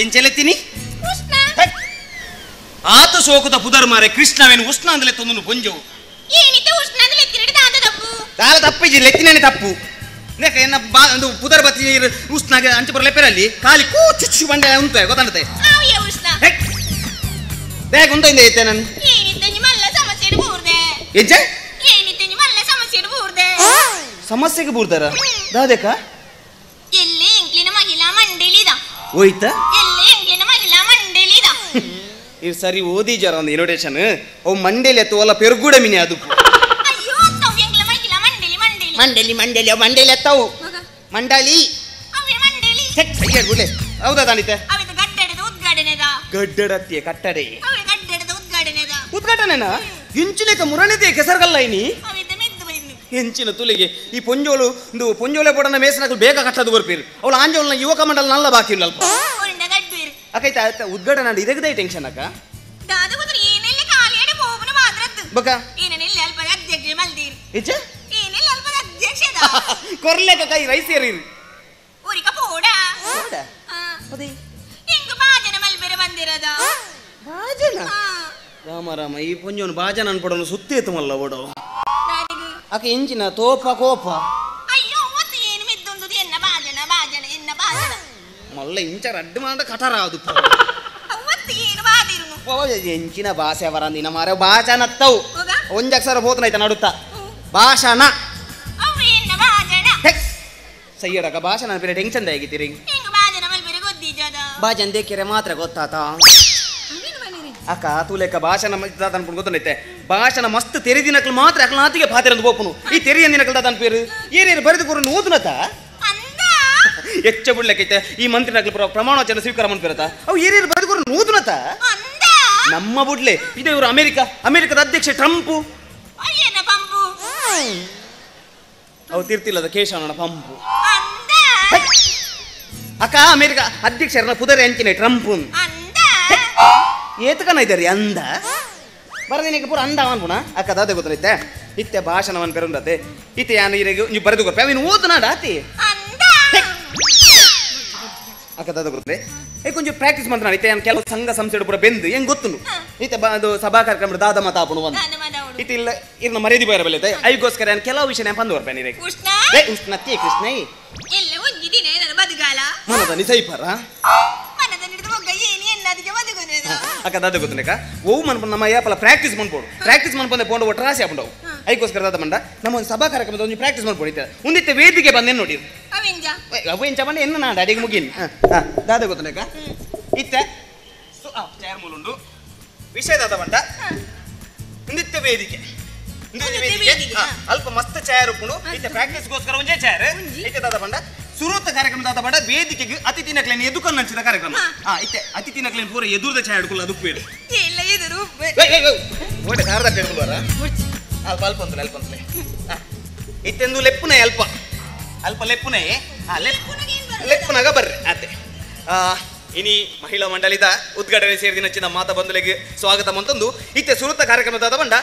ಎಂಚೆಲೆತ್ತೀನಿ ಉಷ್ಣ ಆತ ಸೋಕುದ ಪುದರ್ ಮಾರೆ ಕೃಷ್ಣವೇನು ಉಷ್ಣ ಅಂದಲೆ ತೊಂದನು ಪೊಂಜವು ಏನಿತ ಉಷ್ಣ ಅಂದಲೆ ಎತ್ತಿನಡೆ ದಾದ ತಪ್ಪು ದಾಲ ತಪ್ಪಿಜಿ ಲೆತ್ತಿನೇ ತಪ್ಪು ನೇಕ ಎನ್ನ ಬಾ ಒಂದು ಪುದರ್ ಬತ್ತಿ ನೀರು ಉಷ್ಣಾಗೆ ಅಂಚೆ ಬರಲೆ ಪೆರಲ್ಲಿ ಕಾಲಿ ಕೂ ಚುಚ್ಚು ಬಂಡೆ ಉಂಟು ಗೊತ್ತಂಡತೆ ಆವ್ಯ ಉಷ್ಣ ಬೇಗ ಉಂಟ ಇಂದ ಐತೆ ನಾನು ಏನಿತ ನಿಮ್ಮಲ್ಲ ಸಮಸ್ಯೆ ಬೂರ್ದೆ ಎಂಚೆ ಏನಿತ ನಿಮ್ಮಲ್ಲ ಸಮಸ್ಯೆ ಬೂರ್ದೆ ಸಮಸ್ಯೆಗೆ ಬೂರ್ದಾರ ದಾದೇಕ ಎಲ್ಲಿ ಎಂಕ್ಲಿನ ಮಹಿಳಾ ಮಂಡಳಿದ ಹೋಯ್ತಾ ಎಲ್ಲಿ ಎಂಕ್ಲಿನ ಮಹಿಳಾ ಮಂಡಳಿದ ಈ ಸರಿ ಓದಿ ಜರ ಒಂದು ಇನ್ವಿಟೇಷನ್ ಅವು ಮಂಡೇಲಿ ಎತ್ತು ಅಲ್ಲ ಪೆರುಗೂಡ ಮಿನಿ ಅದು ಅಯ್ಯೋ ಅತ್ತವು ಎಂಕ್ಲ ಮಹಿಳಾ ಮಂಡಳಿ ಮಂಡಳಿ ಮಂಡಲಿ ಮಂಡಲಿ ಅವು ಮಂಡಲಿ ಎತ್ತವು ಮಂಡಳಿ ಅವೇ ಮಂಡಳಿ ಅಯ್ಯ ಗುಳೆ ಹೌದಾ ತಾನಿತೆ ಅವಿದ ಗಡ್ಡಡದ ಉದ್ಘಾಟನೆದ ಗಡ್ಡಡತ್ತಿಯ ಕಟ್ಟಡೆ ಅವೇ ಗಡ್ಡಡದ ಉದ್ಘಾಟನೆದ ಉದ್ಘಾಟನೆನಾ ಇಂಚಿನಕ ಮುರಣಿದೆ ಕೆಸರ್ಗಲ್ಲ ಇನಿ ಅವಿದ ಮೆದ್ದು ಬೈನು ಎಂಚಿನ ತುಲಿಗೆ ಈ ಪೊಂಜೋಳು ಒಂದು ಪೊಂಜೋಳೆ ಬೋಡನ ಮೇಸನಕಲು ಬೇಗ ಕಟ್ಟದು ಬರ್ಪೀರು ಅವಳು ಆಂಜೋಳನ ಯುವಕ ಮಂಡಲ ನಲ್ಲ ಬಾಕಿ ಇಲ್ಲ ಅಲ್ಪ ಉಂಡ ಗಡ್ಡುಯಿರು ಅಕೈತ ಉದ್ಘಾಟನೆ ಇದಕ್ಕೆ ಟೆನ್ಷನ್ ಅಕ್ಕ ದಾದ ಗೊತ್ತ ಏನೆಲ್ಲ ಖಾಲಿಯಡೆ ಹೋಗುನ ಮಾತ್ರದ್ದು ಬಕ ಏನೆಲ್ಲ ಅಲ್ಪ ಅಧ್ಯಕ್ಷ ಮಲ್ದೀರು ಇಚ್ಚ ಏನೆಲ್ಲ ಅಲ್ಪ ಅಧ್ಯಕ್ಷದ ಕೊರ್ಲೆಕ ಕೈ ರೈಸ್ ಏರಿರು ಊರಿಕ ಪೋಡ ಹಿಂಗ ಬಾಜನ ಮಲ್ಬೆರೆ ಬಂದಿರದ ಬಾಜನ ರಾಮ ರಾಮ ಈ ಪೊಂಜೋನು ಬಾಜನ ಅನ್ಪಡೋನು ಸುತ್ತೇತು ಮಲ್ಲ ಓಡೋ ಅಕ್ಕ ಇಂಚಿನ ತೋಪ ಕೋಪ ಅಯ್ಯೋ ಒತ್ತು ಏನು ಮೆದ್ದೊಂದು ಎನ್ನ ಬಾಜನ ಬಾಜನ ಎನ್ನ ಬಾಜನ ಮಲ್ಲ ಇಂಚ ರಡ್ಡು ಮಾಡ ಕಟರ ಅದು ಅವತ್ತು ಏನು ಬಾದಿರುನು ಎಂಚಿನ ಭಾಷೆ ಅವರ ನಿನ್ನ ಮಾರ ಭಾಷಣತ್ತವು ಒಂಜಕ್ಷರ ಬೋತನೈತ ನಡುತ್ತ ಭಾಷಣ ಅವು ಎನ್ನ ಬಾಜನ ಸಯ್ಯಡಕ ಭಾಷಣ ಬೇರೆ ಟೆನ್ಷನ್ ಆಗಿತ್ತೀರಿ ಹಿಂಗ ಬಾಜನ ಮಲ್ಬೆರೆ ಗೊತ್ತಿಜದ ಭಾಷಣ ದೇಕಿರೆ ಮಾತ್ರ ಗೊತ್ತಾತ ಅಕ್ಕ ತೂಲೆಕ್ಕ ಭಾಷಣ ಅನ್ಕೊಂಡು ಗೊತ್ತೈತೆ ಭಾಷಣ ಮಸ್ತ್ ತೆರೆದಿನಕ್ಲು ಮಾತ್ರ ಅಕ್ಲಾತಿಗೆ ಪಾತಿರಂದು ಬೋಪನು ಈ ತೆರೆಯ ದಿನಕ್ಲು ದಾದನ್ ಪೇರು ಏನೇನು ಬರೆದು ಕೊರು ಓದುನತ ಎಚ್ಚ ಬಿಡ್ಲಕ್ಕೈತೆ ಈ ಮಂತ್ರಿನಕ್ಲು ಪ್ರಮಾಣ ವಚನ ಸ್ವೀಕಾರ ಮನ್ಪಿರತ ಅವು ಏನೇನು ಬರೆದು ಕೊರು ಓದುನತ ನಮ್ಮ ಬುಡ್ಲೆ ಇದೆ ಇವರು ಅಮೆರಿಕ ಅಮೆರಿಕದ ಅಧ್ಯಕ್ಷ ಟ್ರಂಪು ಅವು ತೀರ್ತಿಲ್ಲದ ಕೇಶವನ ಪಂಪು ಅಕ್ಕ ಅಮೆರಿಕ ಅಧ್ಯಕ್ಷರನ್ನ ಪುದರೆ ಅಂಚಿನ ಟ್ರಂಪು ಏತಕನ ಇದ್ದಾರೆ ಅಂದ ಬರದಿನಕ್ಕೆ ಪೂರ ಅಂದ ಅನ್ಪುಣ ಅಕ್ಕ ದಾದೆ ಗೊತ್ತೈತೆ ಇತ್ತೆ ಭಾಷಣವನ್ ಪೆರುಂದತೆ ಇತ್ತೆ ಯಾನು ಇರೆಗೆ ನೀವು ಬರೆದು ಕೊರ್ಪೆ ಅವಿನ ಓದು ಆತಿ ಅಕ್ಕ ದಾದ ಗೊತ್ತೇ ಏ ಕೊಂಚ ಪ್ರಾಕ್ಟೀಸ್ ಮಂತ್ರ ಇತ್ತೆ ಯಾನ್ ಕೆಲವು ಸಂಘ ಸಂಸ್ಥೆ ಪೂರ ಬೆಂದು ಹೆಂಗ್ ಗೊತ್ತುನು ಇತ್ತೆ ಅದು ಸಭಾ ಕಾರ್ಯಕ್ರಮ ದಾದ ಮಾತಾಪುಣು ಒಂದು ಇತ್ತೆ ಇಲ್ಲ ಇರ್ನ ಮರ್ಯಾದೆ ಬೈರ ಬೆಲೆ ಐಗೋಸ್ಕರ ಯಾನ್ ಕೆಲವು ವಿಷಯ ನಾನು ಬಂದು ಬರ್ಪೇನೆ ಇರೆಗೆ ಉಷ್ಣ ಉಷ್ಣತ್ತೆ ಕೃಷ್ಣ ಎಲ್ಲ ಒಂಜಿ ದಿನ ನನ್ನ ಬದುಗಾಲ ಮನದ ನಿಸೈಪರ ಅಕ್ಕ ದಾದ ಗೊತ್ತುನಕ ಓ ಮನ್ಪು ನಮ್ಮ ಯಾಪಲ ಪ್ರಾಕ್ಟೀಸ್ ಮನ್ಪೋಡು ಪ್ರಾಕ್ಟೀಸ್ ಮನ್ಪಂದೆ ಪೋಂಡು ಒಟ್ಟು ರಾಸಿ ಹಾಕೊಂಡವು ಐಕೋಸ್ಕರ ದಾದ ಮಂಡ ನಮ್ಮ ಒಂದು ಸಭಾ ಕಾರ್ಯಕ್ರಮದ ಒಂದು ಪ್ರಾಕ್ಟೀಸ್ ಮನ್ಪೋಡು ಇತ್ತೆ ಒಂದಿತ್ತೆ ವೇದಿಕೆ ಬಂದೇನು ನೋಡಿ ಅವು ಎಂಚ ಬಂಡೆ ಎನ್ನ ನಾಡ ಅಡಿಗೆ ಮುಗಿನ್ ದಾದ ಗೊತ್ತುನಕ ಇತ್ತೆ ಚೇರ್ ಮೂಲುಂಡು ವಿಷಯ ದಾದ ಬಂಡ ಒಂದಿತ್ತೆ ವೇದಿಕೆ ಅಲ್ಪ ಮಸ್ತ್ ಚೇರ್ ಉಪ್ಪುಂಡು ಇತ್ತೆ ಪ್ರಾಕ್ಟೀಸ್ಗೋಸ್ಕರ ಒಂಜೇ ಚೇರ್ ಇತ್ತೆ ದಾದ ಬಂಡ ಸುರೂತ ಕಾರ್ಯಕ್ರಮ ದಾದ ಬಡ ವೇದಿಕೆಗೆ ಅತಿಥಿ ನಕ್ಲೇನು ಎದುಕನ್ನು ಹಂಚಿದ ಕಾರ್ಯಕ್ರಮ ಇತ್ತೆ ಅತಿಥಿ ನಕ್ಲೇನು ಪೂರ ಎದುರ್ದ ಛಾಯ್ ಹಿಡ್ಕೊಳ್ಳ ಅದು ಉಪ್ಪೇರು ಓಟೆ ಖಾರದ ಹಿಡ್ಕೊಳ್ಳುವಾರ ಅಲ್ಪ ಅಲ್ಪ ಅಂತಲೇ ಅಲ್ಪ ಅಂತಲೇ ಇತ್ತೆಂದು ಲೆಪ್ಪುನೇ ಅಲ್ಪ ಅಲ್ಪ ಲೆಪ್ಪುನೇ ಲೆಪ್ಪುನಾಗ ಬರ್ರಿ ಅತ್ತೆ ಇನಿ ಮಹಿಳಾ ಮಂಡಳಿದ ಉದ್ಘಾಟನೆ ಸೇರಿದ ಹಚ್ಚಿದ ಮಾತಾ ಬಂಧುಗಳಿಗೆ ಸ್ವಾಗತ ಅಂತಂದು ಇತ್ತೆ ಸುರೂತ ಕಾರ್ಯಕ್ರಮ ದಾದ ಬಂಡ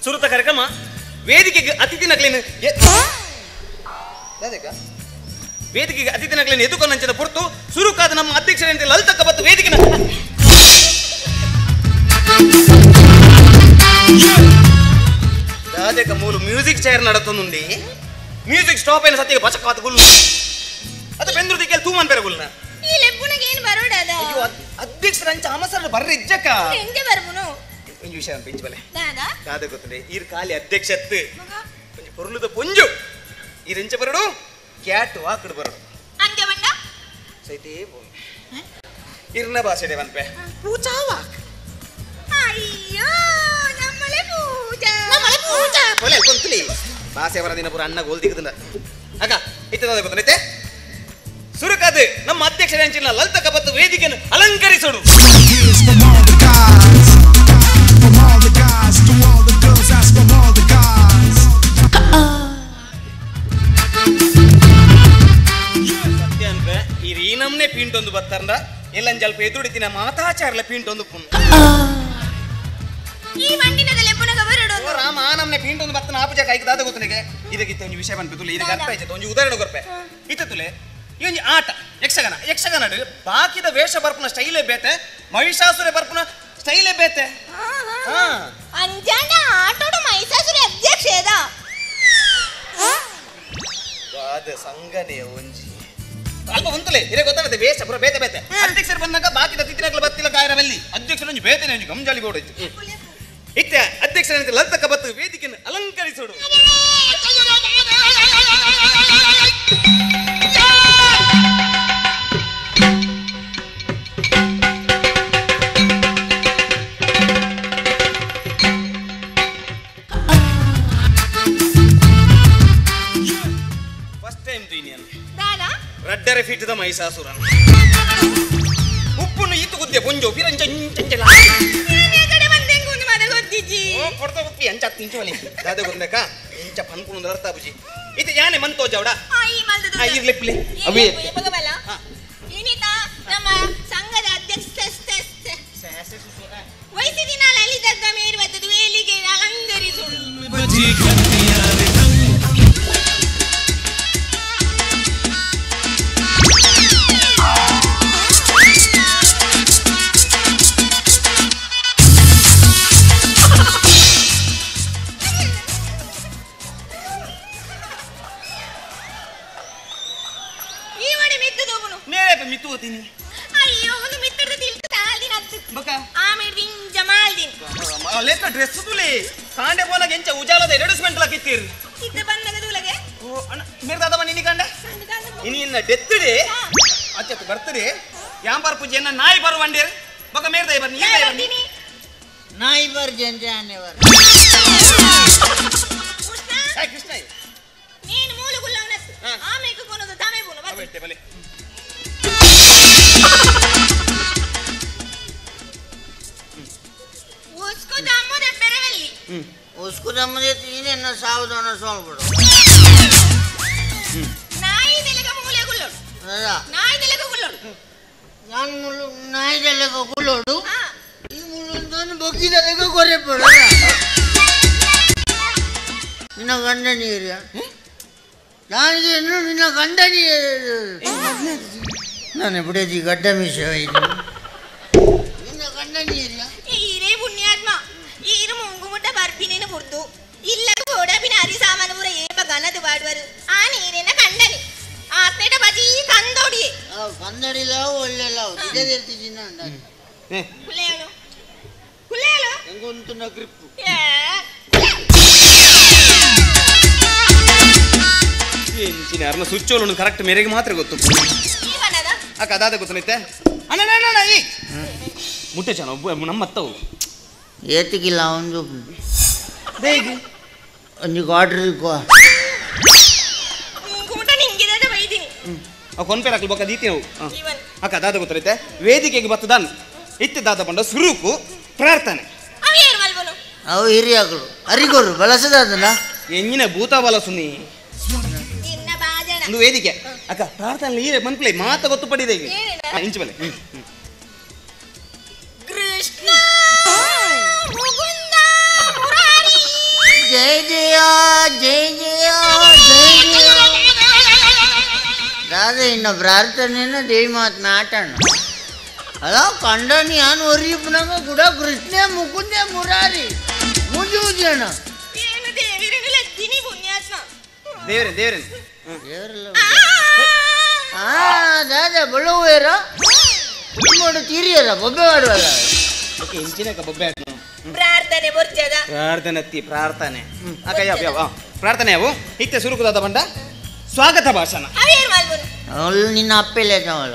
ಸುರೂತ ಕಾರ್ಯಕ್ರಮ ವೇದಿಕೆಗೆ ಅತಿಥಿ ನಕ್ಲೇನು ವೇದಿಕೆಗೆ ಅತಿಥಿ ನಕ್ಲೇನು ಎದುಕೊಂಡಂಚಿನ ಪುರ್ತು ಸುರುಕಾದ ನಮ್ಮ ಅಧ್ಯಕ್ಷರಂತೆ ಲಲಿತಕ್ಕ ಬತ್ತು ವೇದಿಕೆನ ದಾದೇಕ ಮೂಲು ಮ್ಯೂಸಿಕ್ ಚೇರ್ ನಡತೊಂದುಂಡಿ ಮ್ಯೂಸಿಕ್ ಸ್ಟಾಪ್ అయిన ಸತ್ಯಗೆ ಬಚಕಾತ ಗುಲ್ಲು ಅದು ಬೆಂದ್ರು ದಿಕ್ಕೆಲ್ಲ ತೂಮನ್ ಬೇರೆ ಗುಲ್ನ ಈ ಲೆಪ್ಪುನಗೆ ಏನು ಬರೋಡದ ಅಯ್ಯೋ ಅಧ್ಯಕ್ಷರ ಅಂಚ ಅಮಸರ ಬರ್ರಿ ಇಜ್ಜಕ್ಕ ಹೆಂಗೆ ಬರ್ಬುನು ಒಂಜಿ ವಿಷಯ ಪಿಂಚ್ ಬಲೆ ದಾದಾ ದಾದ ಗೊತ್ತುಂಡೆ ಈರ್ ಖಾಲಿ ಅಧ್ಯಕ್ಷತ್ತು ಒಂಜಿ ಪೊರ್ಲುದ ಪೊಂಜು ಈರ್ ಎಂಚ ಬರಡು ಕ್ಯಾಟ್ ವಾಕಡ್ ಬರಡು ಅಂಚ ಬಂಡ ಸೈತೇ ಇರ್ನ ಭಾಷೆಡೆ ಪನ್ಪೆ ಪೂಜಾ ವಾಕ್ ಅಯ್ಯೋ ನಮ್ಮಳೆ ಪೂಜಾ ನಮ್ಮಳೆ ಪೂಜಾ ಪೊಲೆ ಕೊಂತಲಿ ಭಾಷೆ ಬರ ದಿನ ಪೂರ ಅಣ್ಣ ಗೋಲ್ ದಿಕ್ಕದಿಂದ ಅಕ್ಕ ಇತ್ತದ ಗೊತ್ತೈತೆ ಸುರುಕಾದ ನಮ್ಮ ಅಧ್ಯಕ್ಷರ ಅಂಚಿನ ಲಲಿತಕ್ಕ ಬತ್ತು ವೇದಿಕೆಯನ್ನು ಅಲಂಕರಿಸೋಡು. ಸತ್ಯ ಅಂದ್ರೆ ಈ ರೀನಮ್ನೆ ಪಿಂಟೊಂದು ಬತ್ತಾರಂದ ಎಲ್ಲಂಜಲ್ಪ ಎದುಡಿತಿನ ಮಾತಾಚಾರಲ ಪಿಂಟೊಂದು ಪುಣ್ಣ ಈ ಮಂಡಿನದಲ್ಲೇ ಪುನಃ ಬರಡು ರಾಮ ಆನಮ್ನೆ. ಮೊನ್ನೆ ಪೀಂಡೊಂದು ಬತ್ತನ ಆಪುಜ ಕೈಗೆ ದಾದ ಗೊತ್ತನಿಗೆ ಇದಕ್ಕಿತ್ತ ಒಂಜಿ ವಿಷಯ ಬಂತು ತುಲೆ ಇದಕ್ಕೆ ಅರ್ಥ ಆಯ್ತು ಒಂಜಿ ಉದಾಹರಣೆ ಕೊರ್ಪೆ ಇತ್ತ ತುಲೆ ಈ ಒಂಜಿ ಆಟ ಯಕ್ಷಗಾನ ಯಕ್ಷಗಾನ ಬಾಕಿದ ವೇಷ ಬರ್ಪುನ ಸ್ಟೈಲೇ ಬೇತೆ ಮಹಿಷಾಸುರ ಬರ್ಪುನ ಸ್ಟೈಲೇ ಬೇತೆ ಅಂಜಾನ ಆಟೋಡು ಮಹಿಷಾಸುರ ಅಧ್ಯಕ್ಷೇದ ದಾದ ಸಂಗನೆ ಒಂಜಿ ಅಲ್ಪ ಉಂತುಲೆ ಇರೇ ಗೊತ್ತಾಗುತ್ತೆ ವೇಷ ಪೂರ ಬೇತೆ ಬೇತೆ ಅಧ್ಯಕ್ಷರು ಬಂದಾಗ ಬಾಕಿದ ತಿತ್ತಿನಕಲು ಬತ್ತಿಲ್ಲ ಕಾಯರವಲ್ಲಿ ಅಧ್ಯಕ್ಷರು ಒಂಜಿ ಬೇತೆನೆ ಒಂಜಿ ಗಂಜಾಲಿ ಬೋರ್ಡ್ ಇತ್ತು ಇತ್ತೆ ಅಧ್ಯಕ್ಷರಂತೆ ಲಲಿತಕ್ಕ ಬತ್ತು ವೇದಿಕೆಯನ್ನು ಅಲಂಕರಿಸೋಡು ಫಸ್ಟ್ ಟೈಮ್ ತುಯ್ನಿಯನ್ ರಡ್ಡರೆ ಫೀಟದ ಮಹಿಷಾಸುರನ್ ಉಪ್ಪುನ್ನು ಈತು ಗುದ್ದೆ ಪೊಂಜೋ ಪಿರಂಜ ಇಂಚಂಚಲ ಕೊಡ್ತಾ ಉಪ್ಪಿ ಅಂಚ ತಿಂಚೋಲಿ ದಾದ ಗೊತ್ತಬೇಕಾ ಇಂಚ ಪನ್ಕುನು ಅರ್ಥ ಬುಜಿ ಇದು ಯಾನೆ ಮಂತೋ ಜವಡ ಇರ್ಲಿಪ್ಲಿ ಅವೇ ನಮ್ಮ ಸಂಘದ ಅಧ್ಯಕ್ಷ ವಯಸ್ಸಿನ ಲಲಿತಕ್ಕ ಮೇರು ಬರ್ತದೆ ವೇಲಿಗೆ ಅಲಂಕರಿಸುವುದು ಅಯ್ಯೋ ಒಂದು ಮಿತ್ರದ ತಿಳ್ಕ ತಾಳ್ದಿನ ಬಕ ಆಮೇಲೆ ವಿಂಜ ಮಾಲ್ದಿನ ಲೇಕ ಡ್ರೆಸ್ ತುಲೆ ಕಾಂಡೆ ಬೋಲಾಗ ಎಂಚ ಉಜಾಲದ ಅಡ್ವರ್ಟೈಸ್ಮೆಂಟ್ ಲಾಕಿತ್ತೀರ್ ಇದ್ದ ಬಂದಾಗ ತುಲಗೆ ಓ ಅಣ್ಣ ಮೇರ್ ದಾದ ಬನ್ನಿ ಇನಿ ಕಂಡ ಇನಿ ಇನ್ನ ಡೆತ್ ಡೇ ಅಚ್ಚತ್ತು ಬರ್ತದೆ ಯಾಂಬಾರ್ ಪೂಜೆಯನ್ನ ನಾಯಿ ಬರು ವಂಡೇರ್ ಬಕ ಮೇರ್ ದೈ ಬರ್ನಿ ಈ ಬರ್ನಿ ನಾಯಿ ಬರ್ ಜಂಜೆ ಆನೆ ಬರ್ ಕೃಷ್ಣ ಹೇ ಕೃಷ್ಣ ನೀನು ಮೂಲ ಗುಲ್ಲವನಸ್ ಆಮೇಲೆ ಕೊನದು ತಾಮೆ ಬೋಲ ಬಟ್ಟೆ ಬಲೆ उसको दामोदे पेरवल्ली उसको दामोदे तीने सावधान ಸೋಲ್ಬಿಡು ನಾಯಿ ದೆಲಗ ಮೂಲೆ ಗುಲ್ಲೋಡು ನಾಯಿ ದೆಲಗ ಗುಲ್ಲೋಡು ನಾನು ಮುಳ್ಳು ನಾಯಿ ದೆಲಗ ಗುಲ್ಲೋಡು ಈ ಮುಳ್ಳು ಬೊಕ್ಕಿ ದೆಲಗ ಕೊರೆಪಡು ನಿನ್ನ ಗಂಡ ನೀರು ನಾನು ನಿನ್ನ ಗಂಡ ನೀರು ನಾನು ಬಿಡದಿ ಗಡ್ಡ ಮೀಸೆ ನಿನ್ನ ಗಂಡ ನೀರು ಈರೇ ಪುಣ್ಯಾತ್ಮ ಈರು ಮುಂಗುಮುಟ್ಟ ಬರ್ಪಿನೇನು ಪುರ್ತು ಇಲ್ಲ ಗೋಡಬಿನ ಅರಿ ಸಾಮಾನು ಪೂರ ಏಪ ಗನದು ಪಾಡುವರು ಆ ನೀರಿನ ಕಂಡನಿ ಆತೇಟ ಬಜಿ ಕಂದೋಡಿಯೇ ಕಂದಡಿಲ್ಲ ಒಳ್ಳೆಲ್ಲ ಇದೇ ಇರ್ತಿದ್ದೀನಿ ಕುಲೇಳು ಕುಲೇಳು ಹೆಂಗೊಂತು ಗ್ರಿಪ್ ಎಂಚಿನ ಅರ್ನ ಸುಚ್ಚೋಲು ಕರೆಕ್ಟ್ ಮೇರೆಗೆ ಮಾತ್ರ ಗೊತ್ತು ಅಕ್ಕ ಅದಾದ ಗೊತ್ತನೈತೆ ಅಣ್ಣ ಅಣ್ಣ ಈ ಮುಟ್ಟೆ ಚೆನ್ನ ಒಬ್ಬ ನಮ್ಮ ಅತ್ತವು ಏತಿಗಿಲ್ಲ ಅವನು ಒಂಜಿ ಆರ್ಡರ್ ಕೊನ್ಪೇರ್ ಹಾಕಲು ಬೊಕ್ಕ ದೀತಿ ನಾವು ಅಕ್ಕ ದಾದ ಗೊತ್ತೈತೆ ವೇದಿಕೆಗೆ ಬತ್ತದಾನ್ ಇತ್ತೆ ದಾದ ಬಂಡ ಸುರುಕು ಪ್ರಾರ್ಥನೆ ಅವು ಹಿರಿಯಾಕಲು ಅರಿಗೋರು ಬಳಸದಾದನ ಎಂಜಿನ ಭೂತ ಬಲಸುನಿ ಒಂದು ವೇದಿಕೆ ಅಕ್ಕ ಪ್ರಾರ್ಥನೆ ಈರೆ ಮನ್ಪ್ಲೇ ಮಾತ ಗೊತ್ತು ಪಡಿದೆ ಈಗ ಇಂಚು ಬಲೆ ಕೃಷ್ಣ ಮುಕುಂದ ಮುರಾರಿ ಜಯ ಜಯ ಜಯ ಜಯ ಜಯ ಜಯ ದಾದ ಇನ್ನು ಪ್ರಾರ್ಥನೆನ ದೇವಿ ಮಾತನ್ನ ಆಟಣ ಅಲ್ಲ ಕಂಡನಿ ಯಾನು ಒರಿಯಪ್ಪನಾಗ ಗುಡ ಕೃಷ್ಣ ಮುಕುಂದ ಮುರಾರಿ ಮುಜು ಮುಜಣ ಏನು ದೇವಿರನು ಲದ್ದಿನಿ ಪುಣ್ಯಾತ್ಮ ದೇವರೇ ದೇವರೇ ದೇವರಲ್ಲ ಆ ದಾದ ಬಳ್ಳವೇರ ಮಾಡು ತೀರಿಯರ ಬೊಬ್ಬೆ ಮಾಡುವಲ್ಲ ಓಕೆ ಇಂಚಿನಕ ಬೊಬ್ಬೆ ಆಯ್ತು ಪ್ರಾರ್ಥನೆ ಬೊರ್ಚದ ಪ್ರಾರ್ಥನೆ ಅತ್ತಿ ಪ್ರಾರ್ಥನೆ ಅಕ್ಕ ಯಾವ ಯಾವ ಪ್ರಾರ್ಥನೆ ಯಾವ ಇತ್ತೆ ಸುರುಕುದಾದ ಬಂಡ ಸ್ವಾಗತ ಭಾಷಣ ಅವೇನು ಮಲ್ಬುನು ಅವಳು ನಿನ್ನ ಅಪ್ಪೆಲೆ ಅವಳ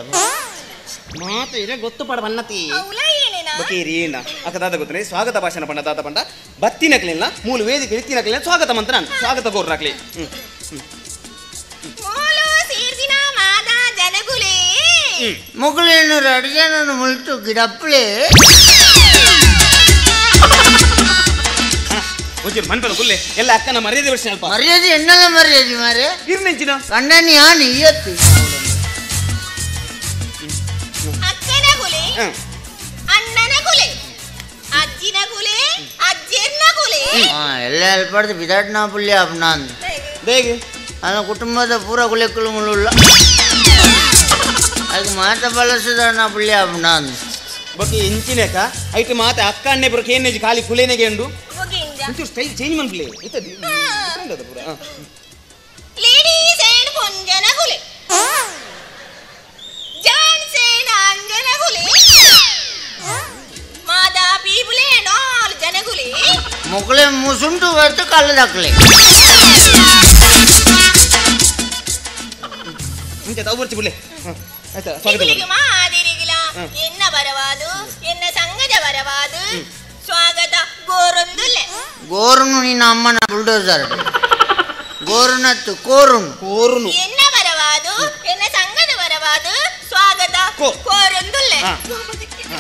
ಮಾತು ಇರೇ ಗೊತ್ತು ಪಡ ಬನ್ನತಿ ಅವಳ ಏನೇನಾ ಬಕೇರಿ ಏನ ಅಕ್ಕ ದಾದ ಗೊತ್ತನೆ ಸ್ವಾಗತ ಭಾಷಣ ಪಂಡ ದಾದ ಪಂಡ ಬತ್ತಿನಕ್ಲಿಲ್ಲ ಮೂಲ ವೇದಿಕೆ ಇತ್ತಿನಕ್ಲಿಲ್ಲ ಸ್ವಾಗತ ಮಂತ್ರ ಸ್ವಾಗತ ಕೋರ್ರಾಕ್ಲಿ ಮೂಲು ಸೇರ್ದಿನ ಮಾದ ಜನಗುಲೇ ಮೊಗಲೇನು ಅಡಿಗೆನನ್ನು ಮುಳ್ತು ಗಿಡಪ್ಪಳೆ ಒಂಚೂರು ಮನ್ಪದ ಕುಲ್ಲೆ ಎಲ್ಲ ಅಕ್ಕನ ಮರ್ಯಾದೆ ವರ್ಷ ಅಲ್ಪ ಮರ್ಯಾದೆ ಎನ್ನಲ್ಲ ಮರ್ಯಾದೆ ಮಾರೆ ಇರ್ನೆಂಚಿನ ಕಂಡನಿ ಆನೆ ಇವತ್ತು ಅಕ್ಕನ ಗುಲೆ ಅಣ್ಣನ ಗುಲೆ ಅಜ್ಜಿನ ಗುಲೆ ಅಜ್ಜಿಯರ್ನ ಗುಲೆ ಎಲ್ಲ ಅಲ್ಪಡ್ದು ಬಿದಾಡ್ನ ಪುಲ್ಯ ನಾನು ಬೇಗ ನನ್ನ ಕುಟುಂಬದ ಪೂರ ಕುಲೆಕ್ಕಲು ಮುಳ್ಳುಲ್ಲ ಅದಕ್ಕೆ ಮಾತ ಬಳಸದ ಪುಲ್ಯ ನಾನು ಬೊಕ್ಕೆ ಇಂಚಿನೇಕ ಐಟ್ ಮಾತ ಅಕ್ಕ ಅಣ್ಣೆ ಬರೋ ಕೇನೇಜ್ ಖಾಲಿ ಕುಲೇನೆಗೆ ಉಂಡು ಒಂಚೂರು ಸ್ಟೈಲ್ ಚೇಂಜ್ ಮನ್ಪುಲೆ ಇತ್ತದಿ ಪೂರ. ಲೇಡೀಸ್ ಅಂಡ್ ಪೊಂಜನಗುಲೆ ಜೆಂಟ್ಸ್ ಅಂಡ್ ಅಂಜನಗುಲೆ ಮಾದಾ ಪೀಪುಲೆ ಅಂಡ್ ಆಲ್ ಜನಗುಲೆ ಮೊಕಲೆ ಮುಸುಂಟು ಬರ್ತು ಕಲ್ಲದಕ್ಲೆ ಇಂಚ ತಾವು ಬರ್ಚಿ ಬುಲೆ. ಆಯ್ತಾ ಸ್ವಾಗತ ಮಾದಿರಿಗಿಲ ಎನ್ನ ಬರವಾದು ಎನ್ನ ಸಂಗದ ಬರವಾದು ಸ್ವಾಗತ ಗೋರೊಂದುಲೆ. ಗೋರುನು ನಿನ್ನ ಅಮ್ಮನ ಬುಲ್ಡೋಸರ್ ಗೋರುನತ್ತು ಕೋರುನು ಕೋರುನು ಎನ್ನ ಬರವಾದು ಎನ್ನ ಸಂಗದ ಬರವಾದು ಸ್ವಾಗತ ಕೋರೊಂದುಲೆ.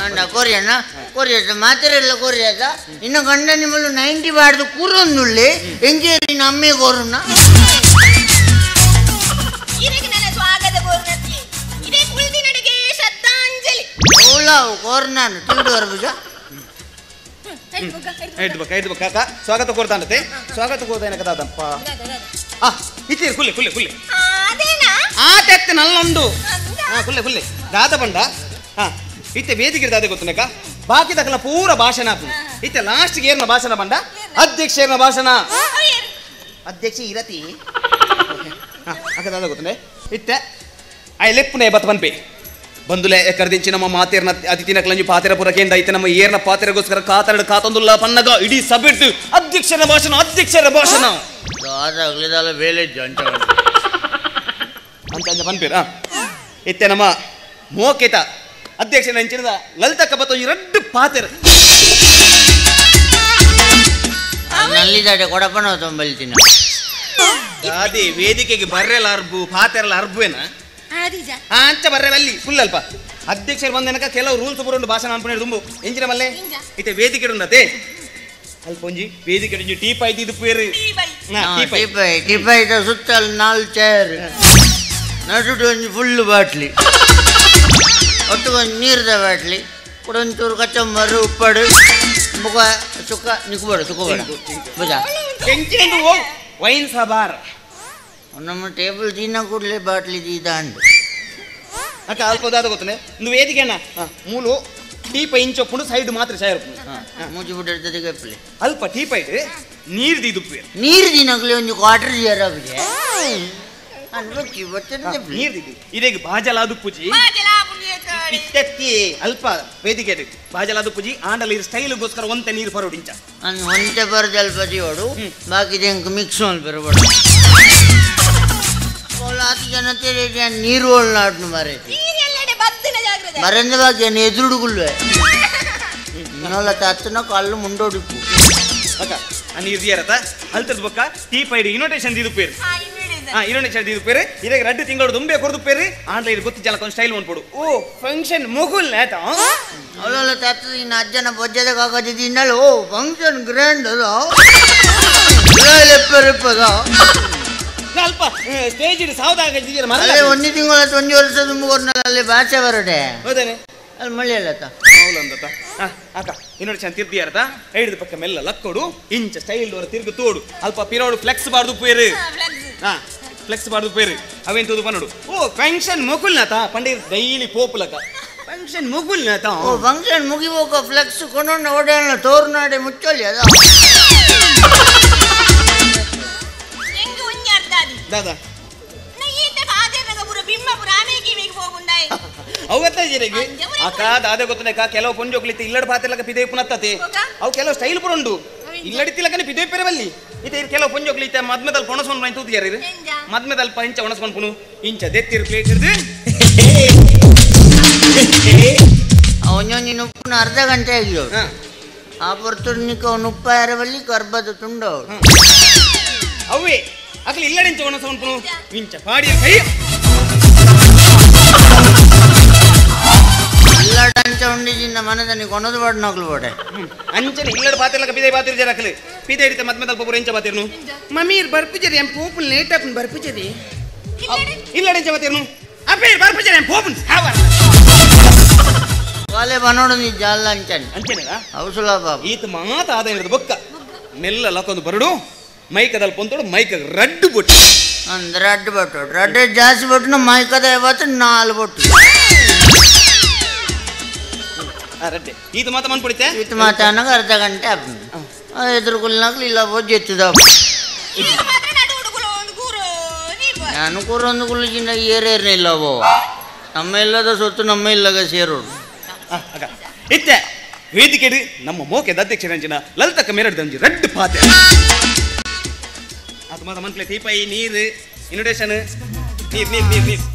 ಅಂಡ ಕೊರಿಯಣ್ಣ ಕೊರಿಯ ಮಾತ್ರೆಲ್ಲ ಕೊರಿಯದ ಇನ್ನು ಗಂಡ ನಿಮ್ಮಲ್ಲಿ 90 ಬಾರ್ದು ಕೂರೊಂದುಳ್ಳಿ ಎಂಜೇ ನಿನ್ನ ಅಮ್ಮೆ ಕೋರುನ ಕೋರ್ನಾನು ತಿಂದು ಬರ್ಬುಜ ಐದು ಬಕ್ಕ ಅಕ್ಕ ಸ್ವಾಗತ ಕೋರ್ತಾನತೆ ಸ್ವಾಗತ ಕೋರ್ತಾನ ಕದಾದಪ್ಪ. ಆ ಇತ್ತೀರು ಕುಲ್ಲೆ ಕುಲ್ಲೆ ಕುಲ್ಲೆ ಆ ತೆತ್ತೆ ನಲ್ಲುಂಡು. ಹಾ ಕುಲ್ಲೆ ಕುಲ್ಲೆ ದಾದ ಬಂಡ. ಹಾ ಇತ್ತೆ ವೇದಿಕೆ ದಾದೆ ಗೊತ್ತನಕ್ಕ ಬಾಕಿ ತಕಲ ಪೂರ ಭಾಷಣ ಆಪು ಇತ್ತೆ ಲಾಸ್ಟ್ ಏರ್ನ ಭಾಷಣ ಬಂಡ ಅಧ್ಯಕ್ಷ ಏರ್ನ ಭಾಷಣ ಅಧ್ಯಕ್ಷ ಇರತಿ. ಅಕ್ಕ ದಾದ ಗೊತ್ತನೆ ಇತ್ತೆ I ಲೆಪ್ಪುನೆ ಬತ್ ಪನ್ಪೆ ಬಂದುಲೆ ಎಕ್ಕರ್ದಿಂಚಿ ನಮ್ಮ ಮಾತೇರ್ನ ಅತಿಥಿನ ಕ್ಲಂಜಿ ಪಾತೆರ ಪುರಕೇಂದ ಐತೆ ನಮ್ಮ ಏರ್ನ ಪಾತೆರಗೋಸ್ಕರ ಕಾತರಡು ಕಾತೊಂದುಲ್ಲ ಪನ್ನಗ ಇಡೀ ಸಭೆಟ್ಟು ಅಧ್ಯಕ್ಷರ ಭಾಷಣ ಅಧ್ಯಕ್ಷರ ಭಾಷಣ ಬೇಲೆ ಅಂತ ಅಂಜ ಪನ್ಪೇರ. ಇತ್ತೆ ನಮ್ಮ ಮೋಕೇತ ಅಧ್ಯಕ್ಷನ ಅಂಚಿನದ ಲಲಿತ ಕಬತ್ತ ಎರಡು ಪಾತೆರ ನಲ್ಲಿದಾಡೆ ಕೊಡಪನ ತೊಂಬಲ್ತಿನ ಅದೇ ವೇದಿಕೆಗೆ ಬರ್ರೆಲ್ಲ ಅರ್ಬು ಪಾತೆರಲ್ಲ ಅರ್ಬುವೇನ ಅಂಚ ಬರ್ರೆ ಅಲ್ಲಿ ಫುಲ್ ಅಲ್ಪ ಅಧ್ಯಕ್ಷರು ಬಂದನಕ ಕೆಲವು ರೂಲ್ಸ್ ಬರೋಂಡು ಭಾಷಣ ಅನ್ಕೊಂಡು ತುಂಬು ಎಂಜಿನ ಮಲ್ಲೆ ಇತ್ತೆ ವೇದಿಕೆ ಉಂಡತೆ ಅಲ್ಪ ಒಂಜಿ ವೇದಿಕೆ ಒಂಜಿ ಟೀ ಪೈ ಇದು ಪೇರು ಟೀಪೈ ಟೀಪೈದ ಸುತ್ತಲ್ 4 ಚೇರ್ ನಡುಟು ಒಂಜಿ ಫುಲ್ ಬಾಟ್ಲಿ ಒಟ್ಟು ಒಂದು ನೀರ್ದ ಬಾಟ್ಲಿ ಕೂಡ ಒಂಚೂರು ಕಚಂಬರು ಉಪ್ಪಡು ಮುಖ ಸುಕ್ಕ ನಿಕ್ಬೇಡ ಸುಕ್ಕಬೇಡ ಬುಜಾ ವೈನ್ ಸಬಾರ್ ನಮ್ಮ ಟೇಬಲ್ ತಿನ್ನ ಕೂಡಲೇ ಬಾಟ್ಲಿ ದಾಂಡು ಅಕ್ಕ ಅಲ್ಪ ದಾದ ಗೊತ್ತನೆ ಒಂದು ವೇದಿಕೆ ಅಣ್ಣ ಮೂಲು ಟೀ ಪೈ ಇಂಚೊಪ್ಪುಂಡು ಸೈಡ್ ಮಾತ್ರ ಚಾಯ್ ಮೂಜಿ ಬಿಡ್ತದೆ ಕಪ್ಪಲೆ ಅಲ್ಪ ಟೀ ಪೈ ನೀರು ದೀದುಪ್ಪು ನೀರು ದಿನಕ್ಲೆ ಒಂದು ಕ್ವಾರ್ಟರ್ ಜರ ನೀರು ದಿದ್ದು ಇದೇಗ ಬಾಜಲಾದು ಪೂಜಿ ಇತ್ತೆತ್ತಿ ಅಲ್ಪ ವೇದಿಕೆ ಬಾಜಲಾದು ಪೂಜಿ ಆಂಡಲ್ ಇದು ಸ್ಟೈಲ್ಗೋಸ್ಕರ ಒಂತೆ ನೀರು ಬರೋಡು ಇಂಚ ಒಂತೆ ಬರೋದು ಅಲ್ಪ ಜೀವಡು ಬಾಕಿದೆ ಮಿಕ್ಸ್ ಬರಬೇಡ ಜನತೆ ನೀರು ನಾಟು ಮಾರೈತಿ ಮರಂದ ಬಾಕಿ ಎದುರುಡುಗುಲ್ವೆ ಇನ್ನೊಲ್ಲ ತತ್ತನ ಕಲ್ಲು ಮುಂಡೋಡಿಪ್ಪು ಅಕ್ಕ ಆ ನೀರು ದಿಯರತ ಅಲ್ತದ ಬೊಕ್ಕ ಟೀ ಪೈಡಿ ಇನ್ವಿಟೇಷನ್ ದಿದು ಪೇರು. ಹಾ ಇನ್ವಿಟೇಷನ್ ದಿದು ಪೇರು ಇದಾಗ 2 ತಿಂಗಳು ದುಂಬೆ ಕೊರದು ಪೇರು ಆಂಡ್ಲ ಇದು ಗೊತ್ತು ಜಲಕ್ಕೆ ಒಂದು ಸ್ಟೈಲ್ ಮಾಡ್ಕೊಡು. ಓ ಫಂಕ್ಷನ್ ಮುಗುಲ್ ಆಯ್ತಾ ಅವಳೆಲ್ಲ ತತ್ತದ ಇನ್ನು ಅಜ್ಜನ ಬೊಜ್ಜದ ಕಾಗದಿದ್ದು ಇನ್ನಲ್ಲ. ಓ ಫಂಕ್ಷನ್ ಗ್ರ್ಯಾಂಡ್ ಅದ ಲೆಪ್ಪದ ಅಲ್ಪ ಸ್ಟೇಜ್ ಸಾವದಾಗ ಅಲ್ಲೇ ಒಂದು ತಿಂಗಳ ಒಂದು ವರ್ಷ ತುಂಬ ಅಲ್ಲಿ ಭಾಷೆ ಬರಡೆ ಹೌದಾನೆ ಅಲ್ಲಿ ಮಳೆ ಅಲ್ಲತ್ತ ಹೌದಂದತ್ತ. ಅಕ್ಕ ಇನ್ನೊಂದು ಚಂದ ತಿರ್ದಿಯಾರತ ಐದು ಪಕ್ಕ ಮೆಲ್ಲ ಲಕ್ಕೊಡು ಇಂಚ ಸ್ಟೈಲ್ ವರ ತಿರುಗು ತೋಡು ಅಲ್ಪ ಪಿರೋಡು ಫ್ಲೆಕ್ಸ್ ಬಾರ್ದು ಪೇರು. ಹಾ ಫ್ಲೆಕ್ಸ್ ಬಾರ್ದು ಪೇರು ಅವೇನ್ ತೋದು ಪನ್ನೋಡು. ಓ ಫಂಕ್ಷನ್ ಮುಗುಲ್ನಾತ ಪಂಡೀರ್ ಡೈಲಿ ಪೋಪುಲಕ ಫಂಕ್ಷನ್ ಮುಗುಲ್ನಾತ. ಓ ಫಂಕ್ಷನ್ ಮುಗಿಬೋಕ ಫ್ಲೆಕ್ಸ್ ಕೊಂಡೊಂಡು ಓಡಾಡ ತೋರ್ನಾಡೆ ಮುಚ್ಚೊಲ್ಲಿ ಅದ ದಾದಾ ಅವತ್ತ ಜೀರಿಗೆ ಅಕ್ಕ ದಾದೆ ಗೊತ್ತನಕ್ಕ ಕೆಲವು ಪೊಂಜೋಕ್ಲಿತ್ತು ಇಲ್ಲಡ ಪಾತೆಲಕ ಪಿದೆ ಪುನತ್ತತೆ ಅವು ಕೆಲವು ಸ್ಟೈಲ್ ಪುರ ಉಂಡು ಇಲ್ಲಡಿ ತಿಲಕನೆ ಪಿದೆ ಪೆರೆ ಬಲ್ಲಿ ಇತ್ತೆ ಕೆಲವು ಪೊಂಜೋಕ್ಲಿತ್ತೆ ಮದ್ಮೆದಲ್ಪ ಒಣಸ್ಕೊಂಡು ಮೈ ತೂತಿಯಾರ ಮದ್ಮೆದಲ್ಪ ಇಂಚ ಒಣಸ್ಕೊಂಡು ಪುನು ಇಂಚ ದೆತ್ತಿರು ಪ್ಲೇಟ್ ಹಿಡ್ದು ಒಂಜೊಂಜಿ ಉಪ್ಪುನ ಅರ್ಧ ಗಂಟೆ ಆಗಿಯೋ ಆ ಪೊರ್ತುನಿಕ ಅವನು ಉಪ್ಪ ಯಾರವಲ್ಲಿ ಕರ್ಬದ ತುಂಡು ಅವೇ ಅಕಲಿ ಇಲ್ಲಡಿಂಚ ಒಣಸ್ಕೊಂಡು ಪುನು ಇಂಚ ಪಾಡಿಯ ಕೈ ಇಲ್ಲಡಂಚ ಉಂಡಿಜಿಂದ ಮನದಲ್ಲಿ ಕೊನದು ಬಾಡ್ ನಗಲು ಬೋಡೆ ಅಂಚನೆ ಇಲ್ಲಡ ಪಾತಿರ್ಲಕ ಪಿದೆ ಪಾತಿರು ಜರ ಅಕಲಿ ಪಿದೆ ಹಿಡಿತ ಮದ್ಮೆದಲ್ಪ ಪೂರ ಇಂಚ ಪಾತಿರ್ನು ಮಮ್ಮೀರ್ ಬರ್ಪುಜರಿ ಎಂ ಪೋಪುಲ್ ಲೇಟ್ ಅಪ್ಪನ್ ಬರ್ಪುಜರಿ ಇಲ್ಲಡಿಂಚ ಪಾತಿರ್ನು ಅಪ್ಪೇರ್ ಬರ್ಪುಜರಿ ಎಂ ಪೋಪುನ್ ಸಾವರ್ ಕಾಲೆ ಬನೋಡು ನೀ ಜಾಲ ಅಂಚನೆ ಅಂಚನೆನಾ ಅವಸುಲ ಬಾಬು ಈತ ಮಾತ ಆದ ಹಿಡಿದು ಬೊಕ್ಕ ಮೆಲ್ಲ ಲಕ್ಕೊಂದು ಬರಡು ಮೈಕದಲ್ಲಿ ಪೊಂತೋಡು ಮೈಕ ರಡ್ಡು ಬೊಟ್ಟು ಅಂದ್ರೆ ರಡ್ಡು ಬೊಟ್ಟು ರಡ್ಡು ಜಾಸ್ತಿ ಬೊಟ್ಟು ಮೈಕದ ಯಾವತ್ತು ನಾಲ್ ಬೊಟ್ಟು ರಡ್ಡೆ ಈತ ಮಾತ ಮನ್ಪಡಿತೆ ಈತ ಮಾತ ಅನ್ನಗ ಅರ್ಧ ಗಂಟೆ ಎದುರುಗುಲ್ನಾಗ್ಲಿ ಇಲ್ಲ ಬೋಜ್ ಎತ್ತದ ನಾನು ಕೂರೊಂದು ಗುಲ್ಲಿಜಿಂದ ಏರೇರ್ನ ಇಲ್ಲವೋ ನಮ್ಮ ಇಲ್ಲದ ಸೊತ್ತು ನಮ್ಮ ಇಲ್ಲಗ ಸೇರೋಡು ಇತ್ತೆ ವೇದಿಕೆ ನಮ್ಮ ಮೋಕೆದ ಅಧ್ಯಕ್ಷರಂಜಿನ ಲಲಿತಕ್ಕ ಮೇರಡ್ದಂಜಿ ರಡ್ಡು ಪಾತೆ ಅದು ಮಾತ ಮಂತ್ಲೆ ತೀಪೈ ನೀರು ಇನ್ವಿಟೇಷನ್ ನೀರು ನೀರು ನೀರು ನೀರು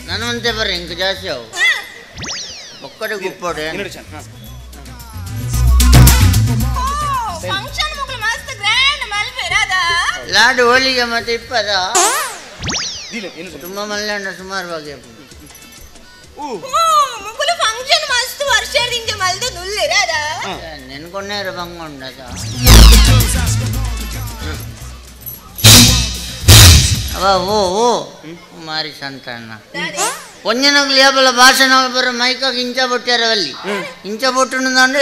ನಾನು ಅಂತೆ ಬರ್ರಿ ಇಂಕ ಜಾಸ್ತಿ ಅವು ಒಕ್ಕಡೆ ಗುಪ್ಪಡೆ ಇನ್ವಿಟೇಷನ್ ಲಾಡು ಹೋಳಿಗೆ ಮತ್ತೆ ಇಪ್ಪದ ತುಂಬ ಮಲ್ಯಾಂಡ ಸುಮಾರು ಬಗೆ ನೆನ್ಕೊಂಡೇ ಬಂಗೊಂಡ ಅವ ಓ ಓ ಮಾರಿ ಸಂತಣ್ಣ ಒಂಜನಗ್ಲು ಯಾಬಲ ಭಾಷಣ ಬರ ಮೈಕಾಗ ಇಂಚ ಬೊಟ್ಟಾರ ಅಲ್ಲಿ ಇಂಚ ಬೊಟ್ಟು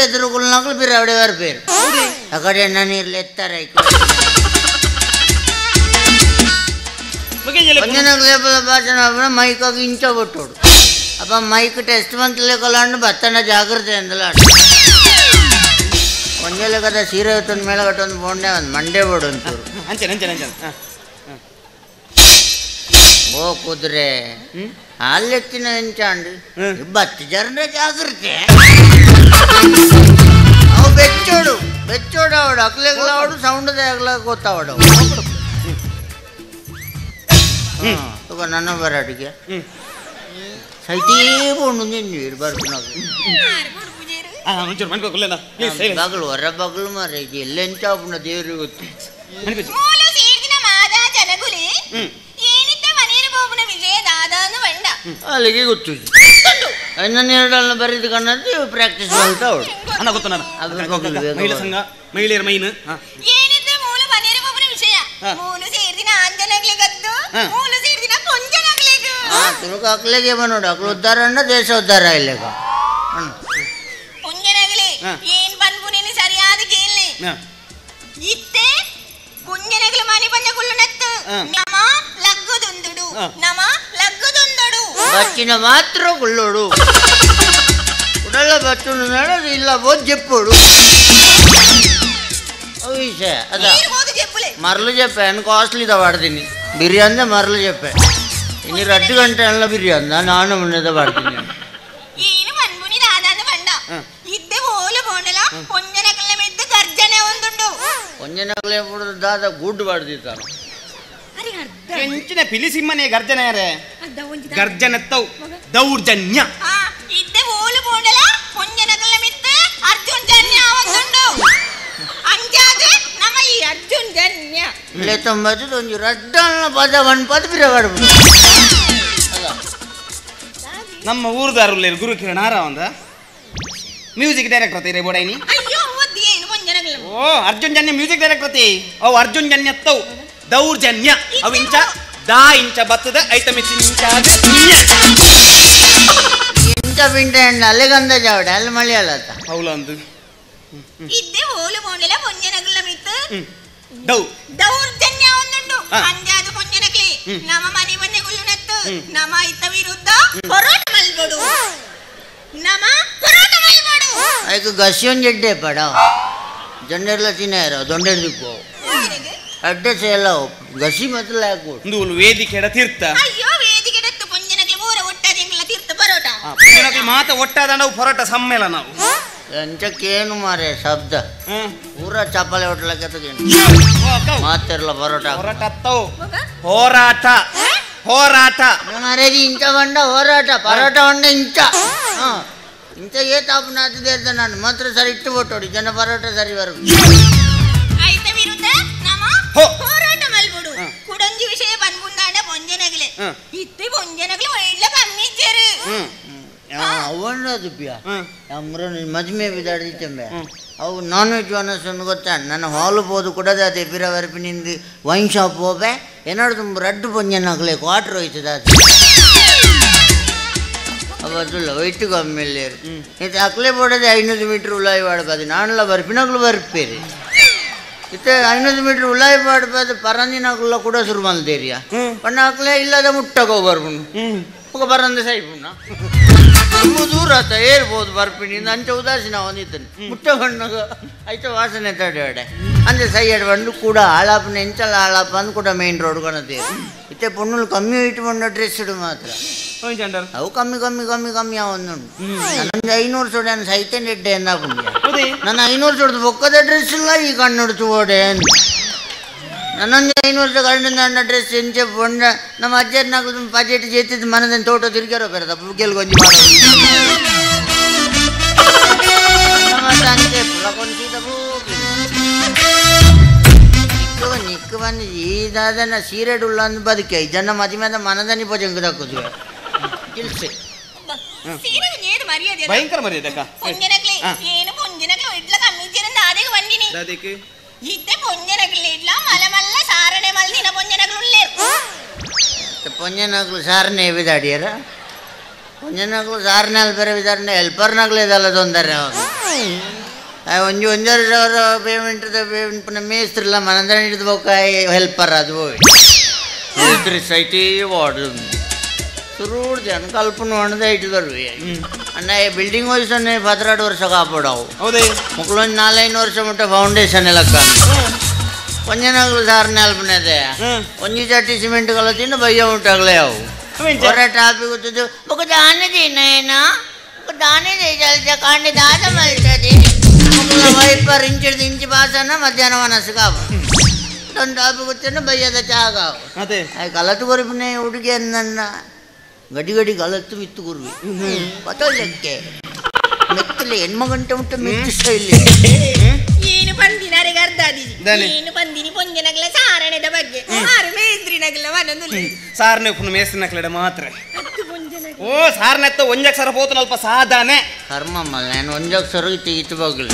ಎದುರುಗುಲ್ನಾಗ್ಲು ಬಿರ ಅವಡೆ ಪೇರು ಆ ಕಡೆ ನೀರ್ಲಿ ಎತ್ತಾರೆ ಒಂಜನಗ್ಲು ಯಾಬಲ ಭಾಷಣ ಮೈಕಾಗ ಇಂಚ ಬೊಟ್ಟೋಡು ಅಪ್ಪ ಮೈಕ್ ಟೆಸ್ಟ್ ಮಂತ್ಲೇಕಲಾಂಡು ಬತ್ತನ ಜಾಗ್ರತೆ ಅಂದಲಾಡು ಒಂಜಲೆ ಕದ ಸೀರೆ ಹೊತ್ತೊಂದು ಮೇಳ ಕಟ್ಟೊಂದು ಬೋಂಡೆ ಒಂದು ಮಂಡೆ ಬೋಡು ಒಂಚೂರು ಅಂಚೆ ಅಂಚೆ ಅಂಚೆ ಓ ಕುದುರೆ ಅಲ್ಲೆತ್ತಿನ ಎಂಚಾಂಡು ಬತ್ತಿ ಜರ್ನ ಜಾಗ್ರತೆ ಅವು ಬೆಚ್ಚೋಡು ಬೆಚ್ಚೋಡು ಅವಡು ಅಕ್ಲೆಗ್ಲಾವಡು ಸೌಂಡ್ ಆಗ್ಲ ಗೊತ್ತಾವಡು ತಗೋ ನನ್ನ ಬರ ಅಡಿಗೆ ಸೈತೇ ಬೋಂಡು ನೀರು ಬರ್ಕು ಬಗಲು ಹೊರ ಬಗಲು ಮಾರ ಇದು ಎಲ್ಲೆಂಚಾಪುನ ದೇವ್ರಿಗೆ ಗೊತ್ತು ಅಲ್ಲಿಗೆ ಗೊತ್ತು ನನ್ನ ಬರೀದು ಕಣ್ಣದ್ದು ಪ್ರಾಕ್ಟೀಸ್ ಮಾಡ್ತಾ ಅವಳು ಅನ್ನ ಗೊತ್ತು ನಾನು ಮಹಿಳಾ ಸಂಘ ಮಹಿಳೆಯರ ಮೈನ್ ತುಳುಕು ಅಕ್ಲೆಗೆ ಬನ್ನೋಡು ಅಕ್ಲು ಉದ್ಧಾರ ಅಣ್ಣ ದೇಶ ಉದ್ಧಾರ ಇಲ್ಲೇಗ ಏನ್ ಪನ್ಪುನೇನಿ ಸರಿಯಾದ ಕೇಳಿ ಇತ್ತೆ ಪುಂಜನಗಲು ಮನೆ ಬಂದ ಕುಲ್ಲುನತ್ತು ನಮ ಲಗ್ಗುದೊಂದುಡು ನಮ ಲಗ್ಗುದೊಂದಡು ಬಚ್ಚಿನ ಮಾತ್ರ ಕುಳ್ಳೋಡು ಉಡಲ ಬಚ್ಚುನು ಇಲ್ಲ ಬೋದ್ చెప్పుడు ವಿಷಯ ಅದ ಮರಳು చెప్పాను ಕಾಸ್ಟ್ಲಿ వాಡ್ತೀನಿ ಬಿರಿಯಾನಿ ಮರಳು చెప్పೆ ಇನ್ನು 2 ಗಂಟೆ ಅಲ್ಲ ಬಿರಿಯಾನಿ ನಾನು ಮುನ್ನದ ವಾಡ್ತೀನಿ ಏನು ಪನ್ಪುನಿ ದಾದಾನ ಬಂಡ ಇದ್ದೆ ಓಲು ಬೋಂಡಲ ಪೊಂಜನಕಲ್ಲ ಮೆದ್ದು ಗರ್ಜನೆ ಒಂದುಂಡು ಪೊಂಜನಕಲೆ ದಾದ ಗುಡ್ಡು ವಾಡ್ದಿತ್ತಾನು ಎಂಚಿನ ಪಿಲಿಸಿಮ್ಮನೆ ಗರ್ಜನೆ ಯಾರೇ ಗರ್ಜನೆತ್ತವು ದೌರ್ಜನ್ಯ ಇದ್ದೆ ಓಲು ಬೋಂಡಲ ಪೊಂಜನಕಲ್ಲ ಮಿತ್ತು ಅರ್ಜುನ್ ಜನ್ಯ ಒಂದುಂಡು ಅಂಜಾದ ನಮ್ಮ ಈ ಅರ್ಜುನ್ ಜನ್ಯ ಇಲ್ಲೇ ತೊಂಬತ್ತು ಒಂಜಿ ರಡ್ಡನ್ನ ಪದ ಒನ್ ಪದ ಬಿರವಾಡು ನಮ್ಮ ಊರ್ದಾರುಲ್ಲೇರು ಗುರುಕಿರಣ್ ಆರ ಒಂದ ಮ್ಯೂಸಿಕ್ ಡೈರೆಕ್ಟರ್ ಅತಿ ರೇ ಬೋಡೈನಿ ಓ ಅರ್ಜುನ್ ಜನ್ಯ ಮ್ಯೂಸಿಕ್ ಡೈರೆಕ್ಟರ್ ಅತಿ ಅವು ಅರ್ಜುನ್ ಜನ್ಯತ್ತವು ದೌರ್ಜನ್ಯ ಅವು ಇಂಚ ದಾ ಇಂಚ ಬತ್ತದ ಐತಮಿಸಿ ಇಂಚಾದ ಇಂಚ ಪಿಂಟೆ ಅಲ್ಲಿಗಂದ ಜಾವಡೆ ಅಲ್ಲಿ ಮಲಯಾಳ ಹೌಲಂದು ಇದ್ದೆ ಓಲು ಬೋಂಡಲ ಪೊಂಜನಗಲ ಮಿತ್ತು ದೌ ದೌರ್ಜನ್ಯ ಒಂದುಂಡು ಅಂಜಾದ ಪೊಂಜನಕ್ಲಿ ನಮ್ಮ ಮನೆ ಮನೆ ಗುಲ್ಲುನತ್ತು ನಮ್ಮ ಇತ್ತ ವಿರುದ್ಧ ಹೋರಾಟ ಮಲ್ಬೋಡು ನಮ್ಮ ಹೋರಾಟ ಮಲ್ಬೋಡು ಐಕ ಗಸಿಯೊಂದು ಜಡ್ಡೆ ಪಡ ಜಂಡೆರ್ಲ ತಿನ್ನಾರ ದೊಂಡೆರ್ ದಿಕ್ಕು ಅಡ್ರೆಸ್ ಎಲ್ಲ ಗಸಿ ಮಾತ್ರ ಹಾಕು ಒಂದು ವೇದಿಕೆ ತೀರ್ಥ ಅಯ್ಯೋ ವೇದಿಕೆ ಪೊಂಜನಕ್ಲಿ ಊರ ಒಟ್ಟಾದ ತೀರ್ಥ ಪರೋಟ ಪೊಂಜನಕ್ಲಿ ಮಾತ ಒಟ್ಟಾದ ನಾವು ಪರೋಟ ಸಮ್ಮೇಳ ನಾವು ಎಂಚಕ್ಕೇನು ಮಾರೆ ಶಬ್ದ ಪೂರ ಚಪಾಲೆ ಹೊಟ್ಲಕ್ಕೆ ಮಾತಿರಲ್ಲ ಪರೋಟ ಹೋರಾಟ ಹೋರಾಟ ಹೋರಾಟ ಮಾರೇ ಇಂಚ ಬಂಡ ಹೋರಾಟ ಪರೋಟ ಬಂಡ ಇಂಚ ಇಂಚ ಏ ತಾಪನಾತಿದೆ ಅಂತ ನಾನು ಮಾತ್ರ ಸರಿ ಇಟ್ಟು ಬಿಟ್ಟೋಡಿ ಜನ ಪರೋಟ ಸರಿ ಬರು ಹೋರಾಟ ಮಲ್ಬೋಡು ಕುಡಂಜಿ ವಿಷಯ ಬಂದ್ಬುಂದಾಂಡ ಪೊಂಜನಗಲೆ ಇತ್ತೆ ಪೊಂಜನಗಲೆ ಒಳ್ಳೆ ಕಮ್ಮಿ ಇಜ್ಜರು ಅವಣ್ಣದು ಪ್ಯ ಅಮ್ರ ಮಜ್ಮೆ ಬಿದಾಡ್ದಿತ್ತಂಬೆ ಅವು ನಾನ್ ವೆಜ್ ಅನ್ನೋಸೊಂದು ಗೊತ್ತಾ ನನ್ನ ಹಾಲು ಪೋದು ಕೂಡ ಅದೇ ಪಿರ ವರಪಿನಿಂದ ವೈನ್ ಶಾಪ್ ಹೋವೆ ಏನಾದ್ರು ತುಂಬ ರಡ್ಡು ಪೊಂಜನಗಲೆ ಕ್ವಾಟ್ರ್ ಹೋಯ್ತದ ಅದು ಅವ ಅವದುಲ್ಲ ವೈಟ್ ಕಮ್ಮಿ ಇತ್ತೆ ಅಕ್ಲೆ ಬೋಡದೆ 500 ಮೀಟರ್ ಉಲಾಯಿ ವಾಡಬಾದು ನಾನ್ಲ ಬರ್ಪಿನಕ್ಲು ಬರ್ಪೇರಿ ಇತ್ತೆ 500 ಮೀಟರ್ ಉಲಾಯಿ ವಾಡಬಾದು ಪರಂದಿನಕ್ಲ ಕೂಡ ಶುರು ಮಲ್ದೇರಿಯ ಪಣ್ಣ ಅಕ್ಲೆ ಇಲ್ಲದ ಮುಟ್ಟಕೋ ಬರ್ಪುಂಡು ఒక ಬರಂದ ಸೈಪುಣ್ಣ ತುಂಬ ದೂರ ಆತ ಏರ್ಬೋದು ಬರ್ಪಿನಿ ಅಂಚ ಉದಾಸೀನ ಅವನಿದ್ದಾನೆ ಮುಟ್ಟ ಬಣ್ಣಗ ಐತ ವಾಸನೆ ತಡೆಯಡೆ ಅಂದ್ರೆ ಸೈಯಡ್ ಬಂದು ಕೂಡ ಆಳಾಪನ ಎಂಚಲ ಆಳಾಪ ಅಂದ್ ಕೂಡ ಮೇನ್ ರೋಡ್ ಕಣತೀರಿ ಇತ್ತೆ ಪೊಣ್ಣುಲು ಕಮ್ಮಿ ಇಟ್ಟು ಬಂಡ ಡ್ರೆಸ್ ಇಡು ಮಾತ್ರ ಅವು ಕಮ್ಮಿ ಕಮ್ಮಿ ಕಮ್ಮಿ ಕಮ್ಮಿ ಅವನುಂಟು ನನ್ನೊಂದು 500 ಸೊಡೆ ಸೈತೇನೆ ಎಡ್ಡೆ ಎಂದಾಪುಂಡಿಯ ನನ್ನ 500 ಸೊಡ್ದು ಬೊಕ್ಕದ ಡ್ರೆಸ್ ಇಲ್ಲ ಈ ಕಣ್ಣುಡು ತೋಡೆ ನನ್ನೊಂದು 500 ಕಣ್ಣು ನನ್ನ ಡ್ರೆಸ್ ಎಂಚೆ ಪೊಣ್ಣ ನಮ್ಮ ಅಜ್ಜನ ಬಜೆಟ್ ಜೇತಿದ್ದು ಮನದ ತೋಟ ತಿರುಗ್ಯಾರೋ ಬೇರೆ ಬುಗ್ಗೆಲ್ ಗೊಂಜಿ ನಿಕ್ಕು ಬಂದು ಈ ದಾದನ ಸೀರೆಡುಳ್ಳ ಅಂದ್ ಬದುಕೆ ಜನ ಮದಿಮೆದ ಮನದನಿ ಪೊಜಂಗ್ ದಕ್ಕುದು ಇಲ್ಸೆ ಭಯಂಕರ ಮರ್ಯಾದೆ ಅಕ್ಕ ಏನು ಪೊಂಜನಕ್ಲೆ ಇಡ್ಲ ಕಮ್ಮಿ ಜನ ದಾದೆಗೆ ಬಂದಿನಿ ದಾದೆಗೆ ಇತ್ತೆ ಪೊಂಜನಕ್ಲೆ ಇಡ್ಲ ಮಲ ಮಲ್ಲ ಸಾರಣೆ ಮಲ್ದಿನ ಪೊಂಜನಕ್ಲು ಉಲ್ಲೇರು ಪೊಂಜನಕ್ಲು ಸಾರಣೆ ವಿದಾಡಿಯರ ಪೊಂಜನಕ್ಲು ಸಾರಣೆ ಅಲ್ಲಿ ಬೇರೆ ವಿದಾರಣೆ ಹೆಲ್ಪರ್ನಾಗ್ಲೇ ಇದೆಲ್ಲ ತೊಂದರೆ ಒಂಜಿ ಒಂಜಾರು ಸಾವಿರ ಪೇಮೆಂಟ್ ಪೇಮೆಂಟ್ ಮೇಸ್ತ್ರಿಲ್ಲ ಮನಂದರ ಹಿಡಿದು ಬೋಕಾಯಿ ಹೆಲ್ಪರ್ ಅದು ಹೋಗಿ ಮೇಸ್ತ್ರಿ ಸೈತಿ ವಾರ್ಡ್ ಸುರೂಡ್ ಜನ ಕಲ್ಪನ ಹೊಣದ ಇಟ್ಟಿದ್ರು ಅಣ್ಣ ಈ ಬಿಲ್ಡಿಂಗ್ ಹೋಯ್ಸೊನ್ನೆ 12 ವರ್ಷ ಕಾಪಾಡವು ಹೌದೇ ಮಕ್ಕಳೊಂದು 4-5 ವರ್ಷ ಮುಟ್ಟ ಫೌಂಡೇಶನ್ ಎಲ್ಲ ಒಂಜನಾಗ್ಲು ಸಾರನೆ ಅಲ್ಪನದೆ ಒಂಜಿ ಚಟ್ಟಿ ಸಿಮೆಂಟ್ ಕಲತಿಂದ ಬಯ್ಯ ಮುಟ್ಟಾಗ್ಲೇ ಅವು ಹೊರ ಟಾಪಿ ಗೊತ್ತಿದ್ದು ఒక దాని తిన్నాయినా ఒక దాని ಕಾಂಡಿ ದಾದ ಮಲ್ತದೆ ವೈಪರ್ ಇಂಚಿಡ್ದು ಇಂಚಿ ಬಾಸನ ಮಧ್ಯಾಹ್ನ ಮನಸ್ಸು ಕಾವು ಒಂದು ಟಾಪಿ ಗೊತ್ತಿನ ಬಯ್ಯದ ಚಾ ಕಾವು ಅದೇ ಕಲತು ಕೊರಿಪಿನ ಹುಡುಗಿ ನನ್ನ ಗಡಿ ಗಡಿ ಕಲತ್ತು ಮಿತ್ತು ಗುರುವಿ ಪತೋಲಕ್ಕೆ ಮೆತ್ತಲೆ ಹೆಣ್ಮಗಂಟೆ ಮುಟ್ಟ ಮೆತ್ತು ಸ್ಟೈಲ್ ಏನು ಬಂದಿನ ಅರ್ಧಾದಿಜಿ ಏನು ಬಂದಿನಿ ಪೊಂಜನಗ್ಲ ಸಾರಣೆದ ಬಗ್ಗೆ ಆರು ಮೇಸ್ತ್ರಿನಗ್ಲ ಮನೊಂದು ಸಾರನೆ ಉಪ್ಪು ಮೇಸ್ತ್ರಿನಗ್ಲಡೆ ಮಾತ್ರ ಓ ಸಾರನೆತ್ತ ಒಂಜಕ್ಷರ ಪೋತನ ಅಲ್ಪ ಸಾಧಾನೆ ಕರ್ಮಮ್ಮ ನಾನು ಒಂಜಕ್ಷರ ಇತ್ತು ಇತ್ತು ಬಗ್ಲು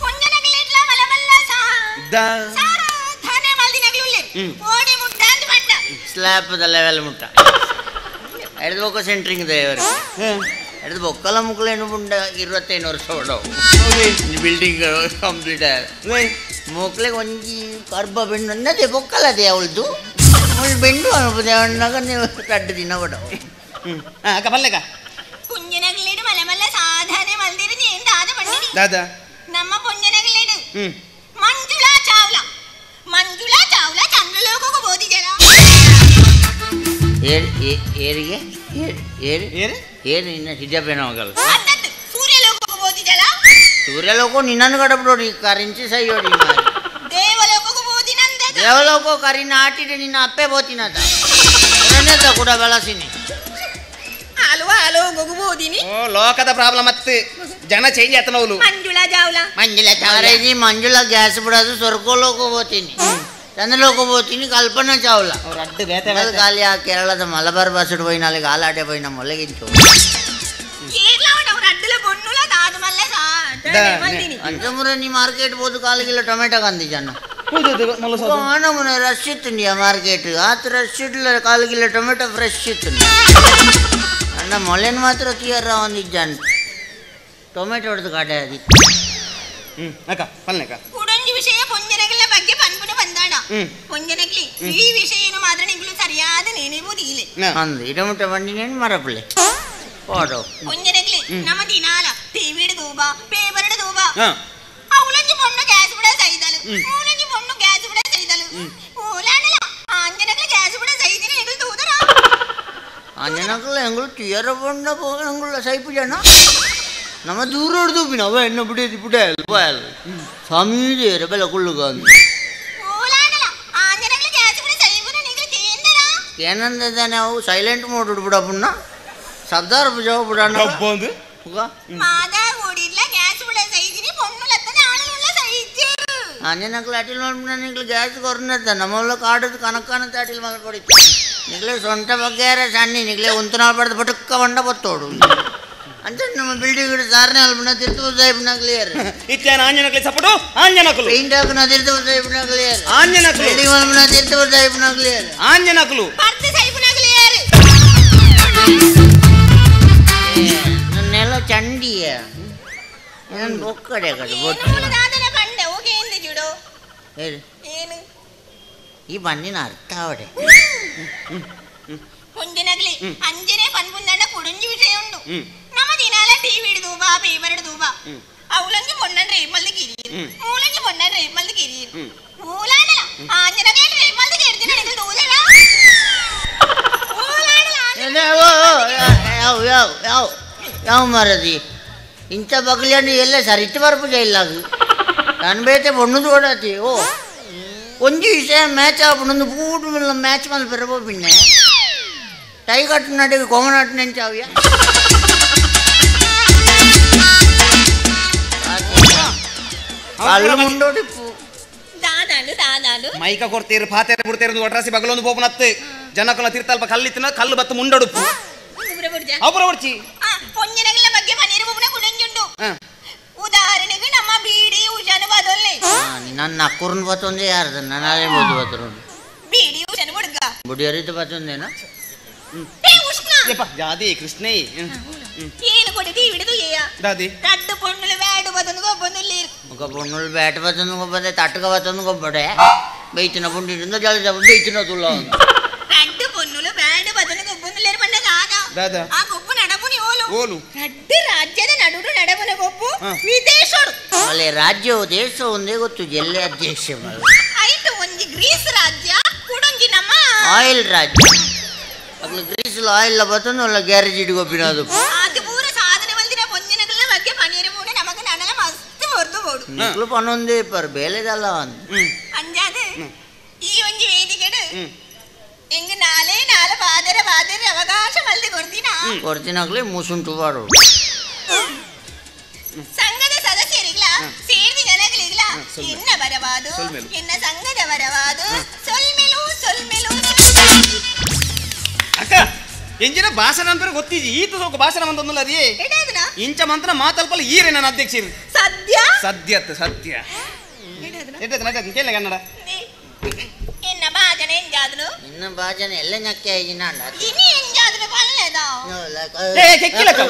ಪೊಂಜನಗ್ಲ ಇಡ್ಲ ಮಲ ಮಲ್ಲ ಸಾರ ಧಾನೆ ಮಲ್ದಿನಗ್ಲ ಉಲ್ಲೆ ಓಡಿ ಮುಟ್ಟ ಅಂದ್ ಪಟ್ಟ ಸ್ಲ್ಯಾಪ್ the level ಮುಟ್ಟ ಎಡ್ದು ಬೊಕ್ಕ ಸೆಂಟ್ರಿಂಗ್ ದೇವರು ಎಡ್ದು ಬೊಕ್ಕಲ ಮುಕ್ಕಲೇನು ಪುಂಡ 25 ವರ್ಷ ಹೊಡವು ಬಿಲ್ಡಿಂಗ್ ಕಂಪ್ಲೀಟ್ ಆದ ಮಕ್ಕಳಿಗೆ ಒಂಜಿ ಕರ್ಬ ಬೆಂಡು ಅನ್ನದೇ ಬೊಕ್ಕಲದೆ ಅವಳದು ಅವಳು ಬೆಂಡು ಅನ್ಪದೆ ಅಣ್ಣಾಗ ನೀವು ಕಡ್ಡು ದಿನ ಹೊಡವು ಅಕ್ಕ ಬಲ್ಲೆಗ ಪುಂಜನಗ್ಲೇಡು ಮಲ ಮಲ್ಲ ಸಾಧನೆ ಮಲ್ದಿರು ನೀನು ದಾದ ಬಂಡಿನಿ ದಾದಾ ನಮ್ಮ ಪುಂಜನಗ್ಲೇಡು ಮಂಜುಳಾ ಚಾವ್ಲಾ ಮಂಜುಳಾ ಚಾವ್ಲಾ ಚಂದ್ರಲೋಕಕ್ಕೆ ಬೋಧಿಜಲ ಏರಿಗೆ ಏರು ಏರು ಏನು ಇನ್ನು ಹಿಜಾಬೇನೋಗಲ್ಲ ಸೂರ್ಯಲೋಕಕ್ಕೆ ಬೋಧಿಜಲ ಸೂರ್ಯಲೋಕ ನಿನ್ನನ್ನು ಕಡಬಿಡೋಡಿ ಕರಿಂಚಿ ಸೈಯೋಡಿ ದೇವಲೋಕಕ್ಕೆ ಬೋಧಿನಂದ ದೇವಲೋಕ ಕರಿನ ಆಟಿಡೆ ನಿನ್ನ ಅಪ್ಪೆ ಬೋತಿನದ ಕೂಡ ಬೆಳಸಿನಿ ಅಲ್ವಾ ಅಲೋಕಕ್ಕೆ ಬೋಧಿನಿ ಓ ಲೋಕದ ಪ್ರಾಬ್ಲಮ್ ಮತ್ತೆ ಜನ ಚೇಂಜ್ ಆತನವಲು ಮಂಜುಳಾ ಜಾವ್ಲಾ ಮಂಜುಳಾ ಚಾವ್ಲಾ ಮಂಜುಳಾ ಗ್ಯಾಸ್ ಬಿಡೋದು ಸ್ವರ್ಗೋಲೋಕ ಬೋತೀನಿ ಚಂದ್ರಲೋಕ పోತೀನಿ ಕಲ್ಪನಾ ಚಾವ್ಲಾ ಖಾಲಿ ಆ ಕೇರಳದ ಮಲಬಾರ್ ಬಸ್ಸುಡು పోయిన వాళ్ళకి ఆలాటే పోయిన మొలగించు ಅಂಚಮುರ ನೀ ಮಾರ್ಕೆಟ್ పోదు ಕಾಲು ಕಿಲೋ ಟೊಮೆಟೊ ಕಂದಿ ಜನ ಮುನೆ ರಶ್ ಇತ್ತು ಆ ಮಾರ್ಕೆಟ್ ಆತ ರಶ್ ಇಡ್ಲ ಕಾಲು kilo tomato fresh ಇತ್ತು ಅಣ್ಣ ಮೊಲೆನ್ ಮಾತ್ರ ತೀಯರ ಒಂದಿಜ್ಜಾನ್ ಟೊಮೆಟೊ ಹೊಡೆದು ಕಾಟೆ ಅದು ಅಕ್ಕ ಪಲ್ಲೆಕ್ಕ ಕುಡೊಂಜಿ ವಿಷಯ ಪೊಂಜನಗಳ ಬಗ್ಗೆ ಪನ್ಪುನ ಬಂದಾಡ ಪೊಂಜನಗ್ಲಿ ಈ ವಿಷಯನು ಮಾತ್ರ ನಿಂಗಳು ಸರಿಯಾದ ನೆನೆವುದಿಲ್ಲ ಅಂದು ಇಡಮುಟ್ಟ ಬಂದಿನೇನು ಮರಪುಳ್ಳಿ ಓಡೋ ಪೊಂಜನಗ್ಲಿ ನಮ್ಮ ದಿನಾಲ ಟಿವಿಡ್ ದೂಬ ಪೇಪರ್ಡ್ ದೂಬ ಅವಳಂಜಿ ಪೊಣ್ಣು ಗ್ಯಾಸ್ ಬಿಡ ಸೈದಲು ಮೂಲಂಜಿ ಪೊಣ್ಣು ಗ್ಯಾಸ್ ಬಿಡ ಸೈದಲು ಓಲಾಡಲ ಆಂಜನಗ್ಲಿ ಗ್ಯಾಸ್ ಬಿಡ ಸೈದಿನ ಎಂಗಳು ದೂದರ ಆಂಜನಗ್ಲ ಎಂಗಳು ಟಿಯರ ಪೊಣ್ಣ ಎಂಗುಳ ಸೈಪು ಜನ ನಮ್ಮ ದೂರ ಹೊಡೆದು ಅವ ಎಣ್ಣ ಬಿಡಿ ಬಿಡೆ ಅಲ್ವಾ ಸ್ವಾಮಿ ಬೆಲ್ಲ ಕುಳ್ಳುಗ ಏನಂದ ಅವು ಸೈಲೆಂಟ್ ಮೋಡ್ ಬಿಡಪ್ಪಣ್ಣ ಸರ್ದಾರ್ ಜವಾಬ್ ಬಿಡಣ್ಣ ಅಂಜನಕ್ಲು ಅಟಿಲ್ ಮಾಡ್ಬಿಡ ನಿಂಗ್ಳು ಗ್ಯಾಸ್ ಕೊರ್ನದ ನಮ್ಮಲ್ಲ ಕಾಡದು ಕನಕನ ಅಟಿಲ್ ಮಾಡ್ಕೊಡಿತ್ತು ನಿಗ್ಲೇ ಸೊಂಟ ಬಗ್ಗೆ ಸಣ್ಣ ನಿಗ್ಲೇ ಉಂತನ ಪಡೆದು ಪಟಕ್ಕ ಬಂಡ ಬತ್ತೋಡು ಅಂತ ನಮ್ಮ ಬಿಲ್ಡಿಂಗ್ ಸಾರನೆ ಅಲ್ಪನ ತಿರ್ತು ಸಾಹಿಬ್ನ ಕ್ಲಿಯರ್ ಇತ್ಯಾನ ಆಂಜನಕ್ಲೆ ಸಪೋರ್ಟು ಆಂಜನಕಲು ಪೇಂಟ್ ಹಾಕುನ ತಿರ್ತು ಸಾಹಿಬ್ನ ಕ್ಲಿಯರ್ ಆಂಜನಕಲು ಬಿಲ್ಡಿಂಗ್ ಅಲ್ಪನ ತಿರ್ತು ಸಾಹಿಬ್ನ ಕ್ಲಿಯರ್ ಆಂಜನಕಲು ಪರ್ತು ಸಾಹಿಬ್ನ ಕ್ಲಿಯರ್ ಬೊಡ್ಚಿಯ ನಾನು ಬೊಕ್ಕಡೆ ಕಡೆ ಹೇಳಿ ಈ ಬಣ್ಣಿನ ಅರ್ಥ ಅವಡೆ ಪೊಂಜನಗ್ಲಿ ಅಂಜನೆ ಪನ್ಪುಂದಂಡ ಕುಡುಂಜಿ ವಿಷಯ ಉಂಡು ನಮ್ಮ ದಿನಾಲ ಟಿವಿ ಹಿಡಿದೂಬಾ ಪೇಪರ್ ಹಿಡಿದೂಬಾ ಅವಲಂಜಿ ಪೊಣ್ಣನ್ ರೇಪ್ ಮಲ್ದು ಕಿರಿಯರು ಮೂಲಂಜಿ ಪೊಣ್ಣನ್ ರೇಪ್ ಮಲ್ದು ಕಿರಿಯರು ಮೂಲಾಂಡಲ ಆಂಜನಗೆ ರೇಪ್ ಮಲ್ದು ಕಿರ್ದಿನ ನಿಗಲ್ ದೂದಡ ಯಾವ ಯಾವ ಯಾವ ಯಾವ ಮಾರದಿ ಇಂಥ ಬಗ್ಲಿಯನ್ನು ಎಲ್ಲ ಸರಿತು ಬರ್ಪುಜ ಇಲ್ಲ ಅದು ನಾನು ಬೇತೆ ಬಣ್ಣದು ಓಡಾತಿ ಓ ಒಂಜಿ ವಿಷಯ ಮ್ಯಾಚ್ ಆಪುಂಡು ಪೂಟು ಮ್ಯಾಚ್ ಮಲ್ಪೆರಬೋ ಪಿನ್ನೆ ಟೈ ಕಟ್ಟು ನಡುವೆ ಕೊಮನಾಟ್ ನೆಂಚಾವ್ಯ ಕಲ್ಲು ಮುಂಡೋಡಿಪ್ಪು ದಾದಾಲು ದಾದಾಲು ಮೈಕ ಕೊಡ್ತೀರು ಪಾತೇರು ಬಿಡ್ತೇರು ಒಟ್ರಾಸಿ ಬಗಲೊಂದು ಪೋಪನತ್ತೆ ಜನಕಲ ತೀರ್ಥಲ್ಪ ಕಲ್ಲಿತ್ತಿನ ಕಲ್ಲು ಬತ್ತು ಮುಂಡೊಡುಪ್ಪು ಅವರ ಒಡ್ಚಿ ಪೊಂಜನಗಳ ಬಗ್ಗೆ ಮನೀರು ಬೊಬ್ಬನ ಕುಡಂಜುಂಡು ಉದಾಹರಣೆಗೆ ನಮ್ಮ ಬೀಡಿ ಉಷಾನು ಬದೊಲ್ಲೆ ನನ್ನ ಅಕ್ಕೂರ್ನ ಬತ್ತೊಂದೇ ಯಾರ್ದು ನಾನು ಅದೇ ಬೋದು ಬತ್ತರು ಬೀಡಿ ಉಷಾನು ಬುಡ್ಗ ಬುಡಿಯರಿದ್ದು ಬತ್ತೊಂದೇನಾ ಜಾದಿ ಕೃಷ್ಣೇ ಏನು ಕೊಡಿ ಹಿಡಿದು ಏಯ ದಾದಿ ತಟ್ಟು ಪೊಣ್ಣುಲು ಬ್ಯಾಟ್ ಬತ್ತೊಂದು ಗೊಬ್ಬೊಂದು ఒక పొన్నులు బ్యాట్ బతుంది గొప్పదే తట్టుక బతుంది గొప్పడే బెయిచిన పుండి జల బెయిచిన తుల్ల రడ్డు పొన్నులు బ్యాట్ బతుంది గొబ్బొందు లేరు పండ కాదా దాదా ఆ గొబ్బు నడపుని ఓలు ಓಲು ರಡ್ಡು ರಾಜ್ಯದ ನಡುಡು ನಡಪುನ ಗೊಬ್ಬು ವಿದೇಶೋಡು ಅಲ್ಲಿ ರಾಜ್ಯ ದೇಶ ಒಂದೇ ಗೊತ್ತು ಎಲ್ಲೇ ಅಧ್ಯಕ್ಷ ಆಯ್ತು ಒಂಜಿ ಗ್ರೀಸ್ ರಾಜ್ಯ ಕುಡೊಂಜಿ ನಮ್ಮ ಆಯಿಲ್ ರಾಜ್ಯ ಅಗ್ಲು ಗ್ರೀಸ್ ಆಯಿಲ್ ಬತ್ತೊಂದು ಅಲ್ಲ ಗ್ಯಾರೇಜ್ ಇಟ್ಕೊಪ್ಪಿನದು ಅದು ಪೂರ ಸಾಧನೆ ಮಲ್ದಿನ ಪೊಂಜನಗಳ ಬಗ್ಗೆ ಪನೀರು ಪೂಡ ನಮಗ ನನಲ ಮಸ್ತ್ ಹೊರ್ದು ಬೋಡು ನಿಕ್ಲು ಪನೊಂದೇ ಪರ್ ಬೇಲೆದಲ್ಲ ಅಂಜಾದ ಈ ಒಂಜಿ ವೇದಿಕೆಡು ಎಂಗ್ ನಾಲೇ ನಾಲ ಬಾದರ ಬಾದರ ಅವಕಾಶ ಮಲ್ದಿ ಕೊರ್ದಿನ ಕೊರ್ದಿನಾಗ್ಲೇ ಮುಸುಂಟು ಬಾಡು ಸಂಘದ ಸದಸ್ಯರಿಗ್ಲ ಸೇರ್ದಿ ಜನಗಳಿಗ್ಲ ಎನ್ನ ಬರವಾದು ಎನ್ನ ಸಂಘದ ಬರವಾದು ಸೊಲ್ಮೆಲು ಸೊಲ್ಮೆಲು ಅಕ್ಕ ಎಂಜಿನ ಭಾಷಣ ಅಂತ ಗೊತ್ತಿಜಿ ಈತ ಸೋಕ ಭಾಷಣ ಮಂತೊಂದಲ್ಲ ಅದೇ ಇಂಚ ಮಂತ್ರ ಮಾತಲ್ಪಲ್ಲ ಈರೆ ನನ್ನ ಅಧ್ಯಕ್ಷರು ಸದ್ಯ ಸದ್ಯ ಸತ್ಯ ಕೇಳ ಕನ್ನಡ ಎನ್ನ ಭಾಜನ ಎಂಜಾದನು ನಿನ್ನ ಭಾಜನ ಎಲ್ಲ ನಕ್ಕೆ ಐಜಿನಾಂಡ ಇನಿ ಎಂಜಾದನು ಪಲ್ಲೆದ ಏ ಕೆಕ್ಕಿಲಕ್ಕ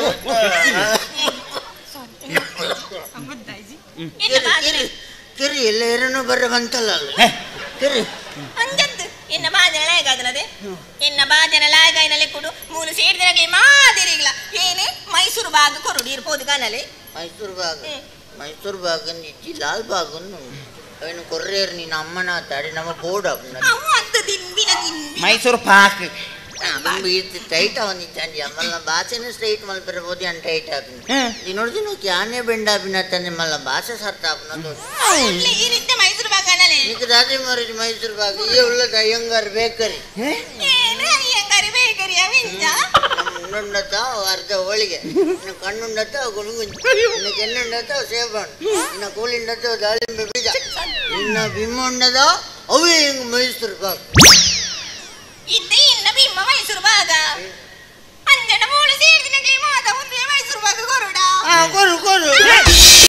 ಕಿರಿ ಎಲ್ಲ ಏರನು ಬರ್ರ ಬಂತಲ್ಲ ಕಿರಿ ಅಂಜದ್ದು ಎನ್ನ ಭಾಜನ ಲಾಯಕಾದನದೆ ಎನ್ನ ಭಾಜನ ಲಾಯಕಾಯಿನಲ್ಲಿ ಕೊಡು ಮೂಲು ಸೇರಿದನಗೆ ಮಾದಿರಿಗ್ಲ ಏನೇ ಮೈಸೂರು ಬಾಗ ಕೊರಡು ಇರ್ಬೋದು ಕಾನಲೆ ಮೈಸೂರು ಬಾಗ ಮೈಸೂರು ಬಾಗನ್ ಇಜ್ಜಿ ಲಾಲ್ ಬಾಗನ್ನು ಅವನು ಕೊರ್ರೇರು ನೀನು ಅಮ್ಮನ ತಾಡಿ ನಮ್ಮ ಬೋರ್ಡ್ ಮೈಸೂರು ಪಾಕ್ ಟೈಟ್ ಅವನಿದ್ದಾನೆ ಮಲ್ಲ ಭಾಷೆನೂ ಸ್ಟ್ರೈಟ್ ಮಲ್ಪಿರ್ಬೋದು ಅಂತ ಟೈಟ್ ಆಪಿನ ದಿನೋಡು ದಿನಕ್ಕೆ ಯಾನೇ ಬೆಂಡ ಆಪಿನ ಮಲ್ಲ ಭಾಷೆ ಸರ್ತ ಆಪಿನ ಮೈಸೂರು ಬಾಗ నీకు దాది మరి మైసూర్ బాగ్ ఈ ಉಳ್ಳದ ಅಯ್ಯಂಗಾರ್ ಬೇಕರಿ ಅಯ್ಯಂಗಾರ್ ಬೇಕರಿ ಅವಿಂಜ ಉಂಡುಂಡತ್ತ ಅರ್ಧ ಹೋಳಿಗೆ ಇನ್ನು ಕಣ್ಣುಂಡತ್ತ ಗುಣಗುಂಜಿ ಇನ್ನು ಕೆನ್ನುಂಡತ್ತ ಸೇಬಣ್ಣು ಇನ್ನು ಕೂಲಿಂಡತ್ತ ದಾಳಿಂಬೆ ಬೀಜ ಇನ್ನು ಬಿಮ್ಮುಂಡದ ಅವೇ ಹಿಂಗೆ ಮೈಸೂರು ಪಾಕ್.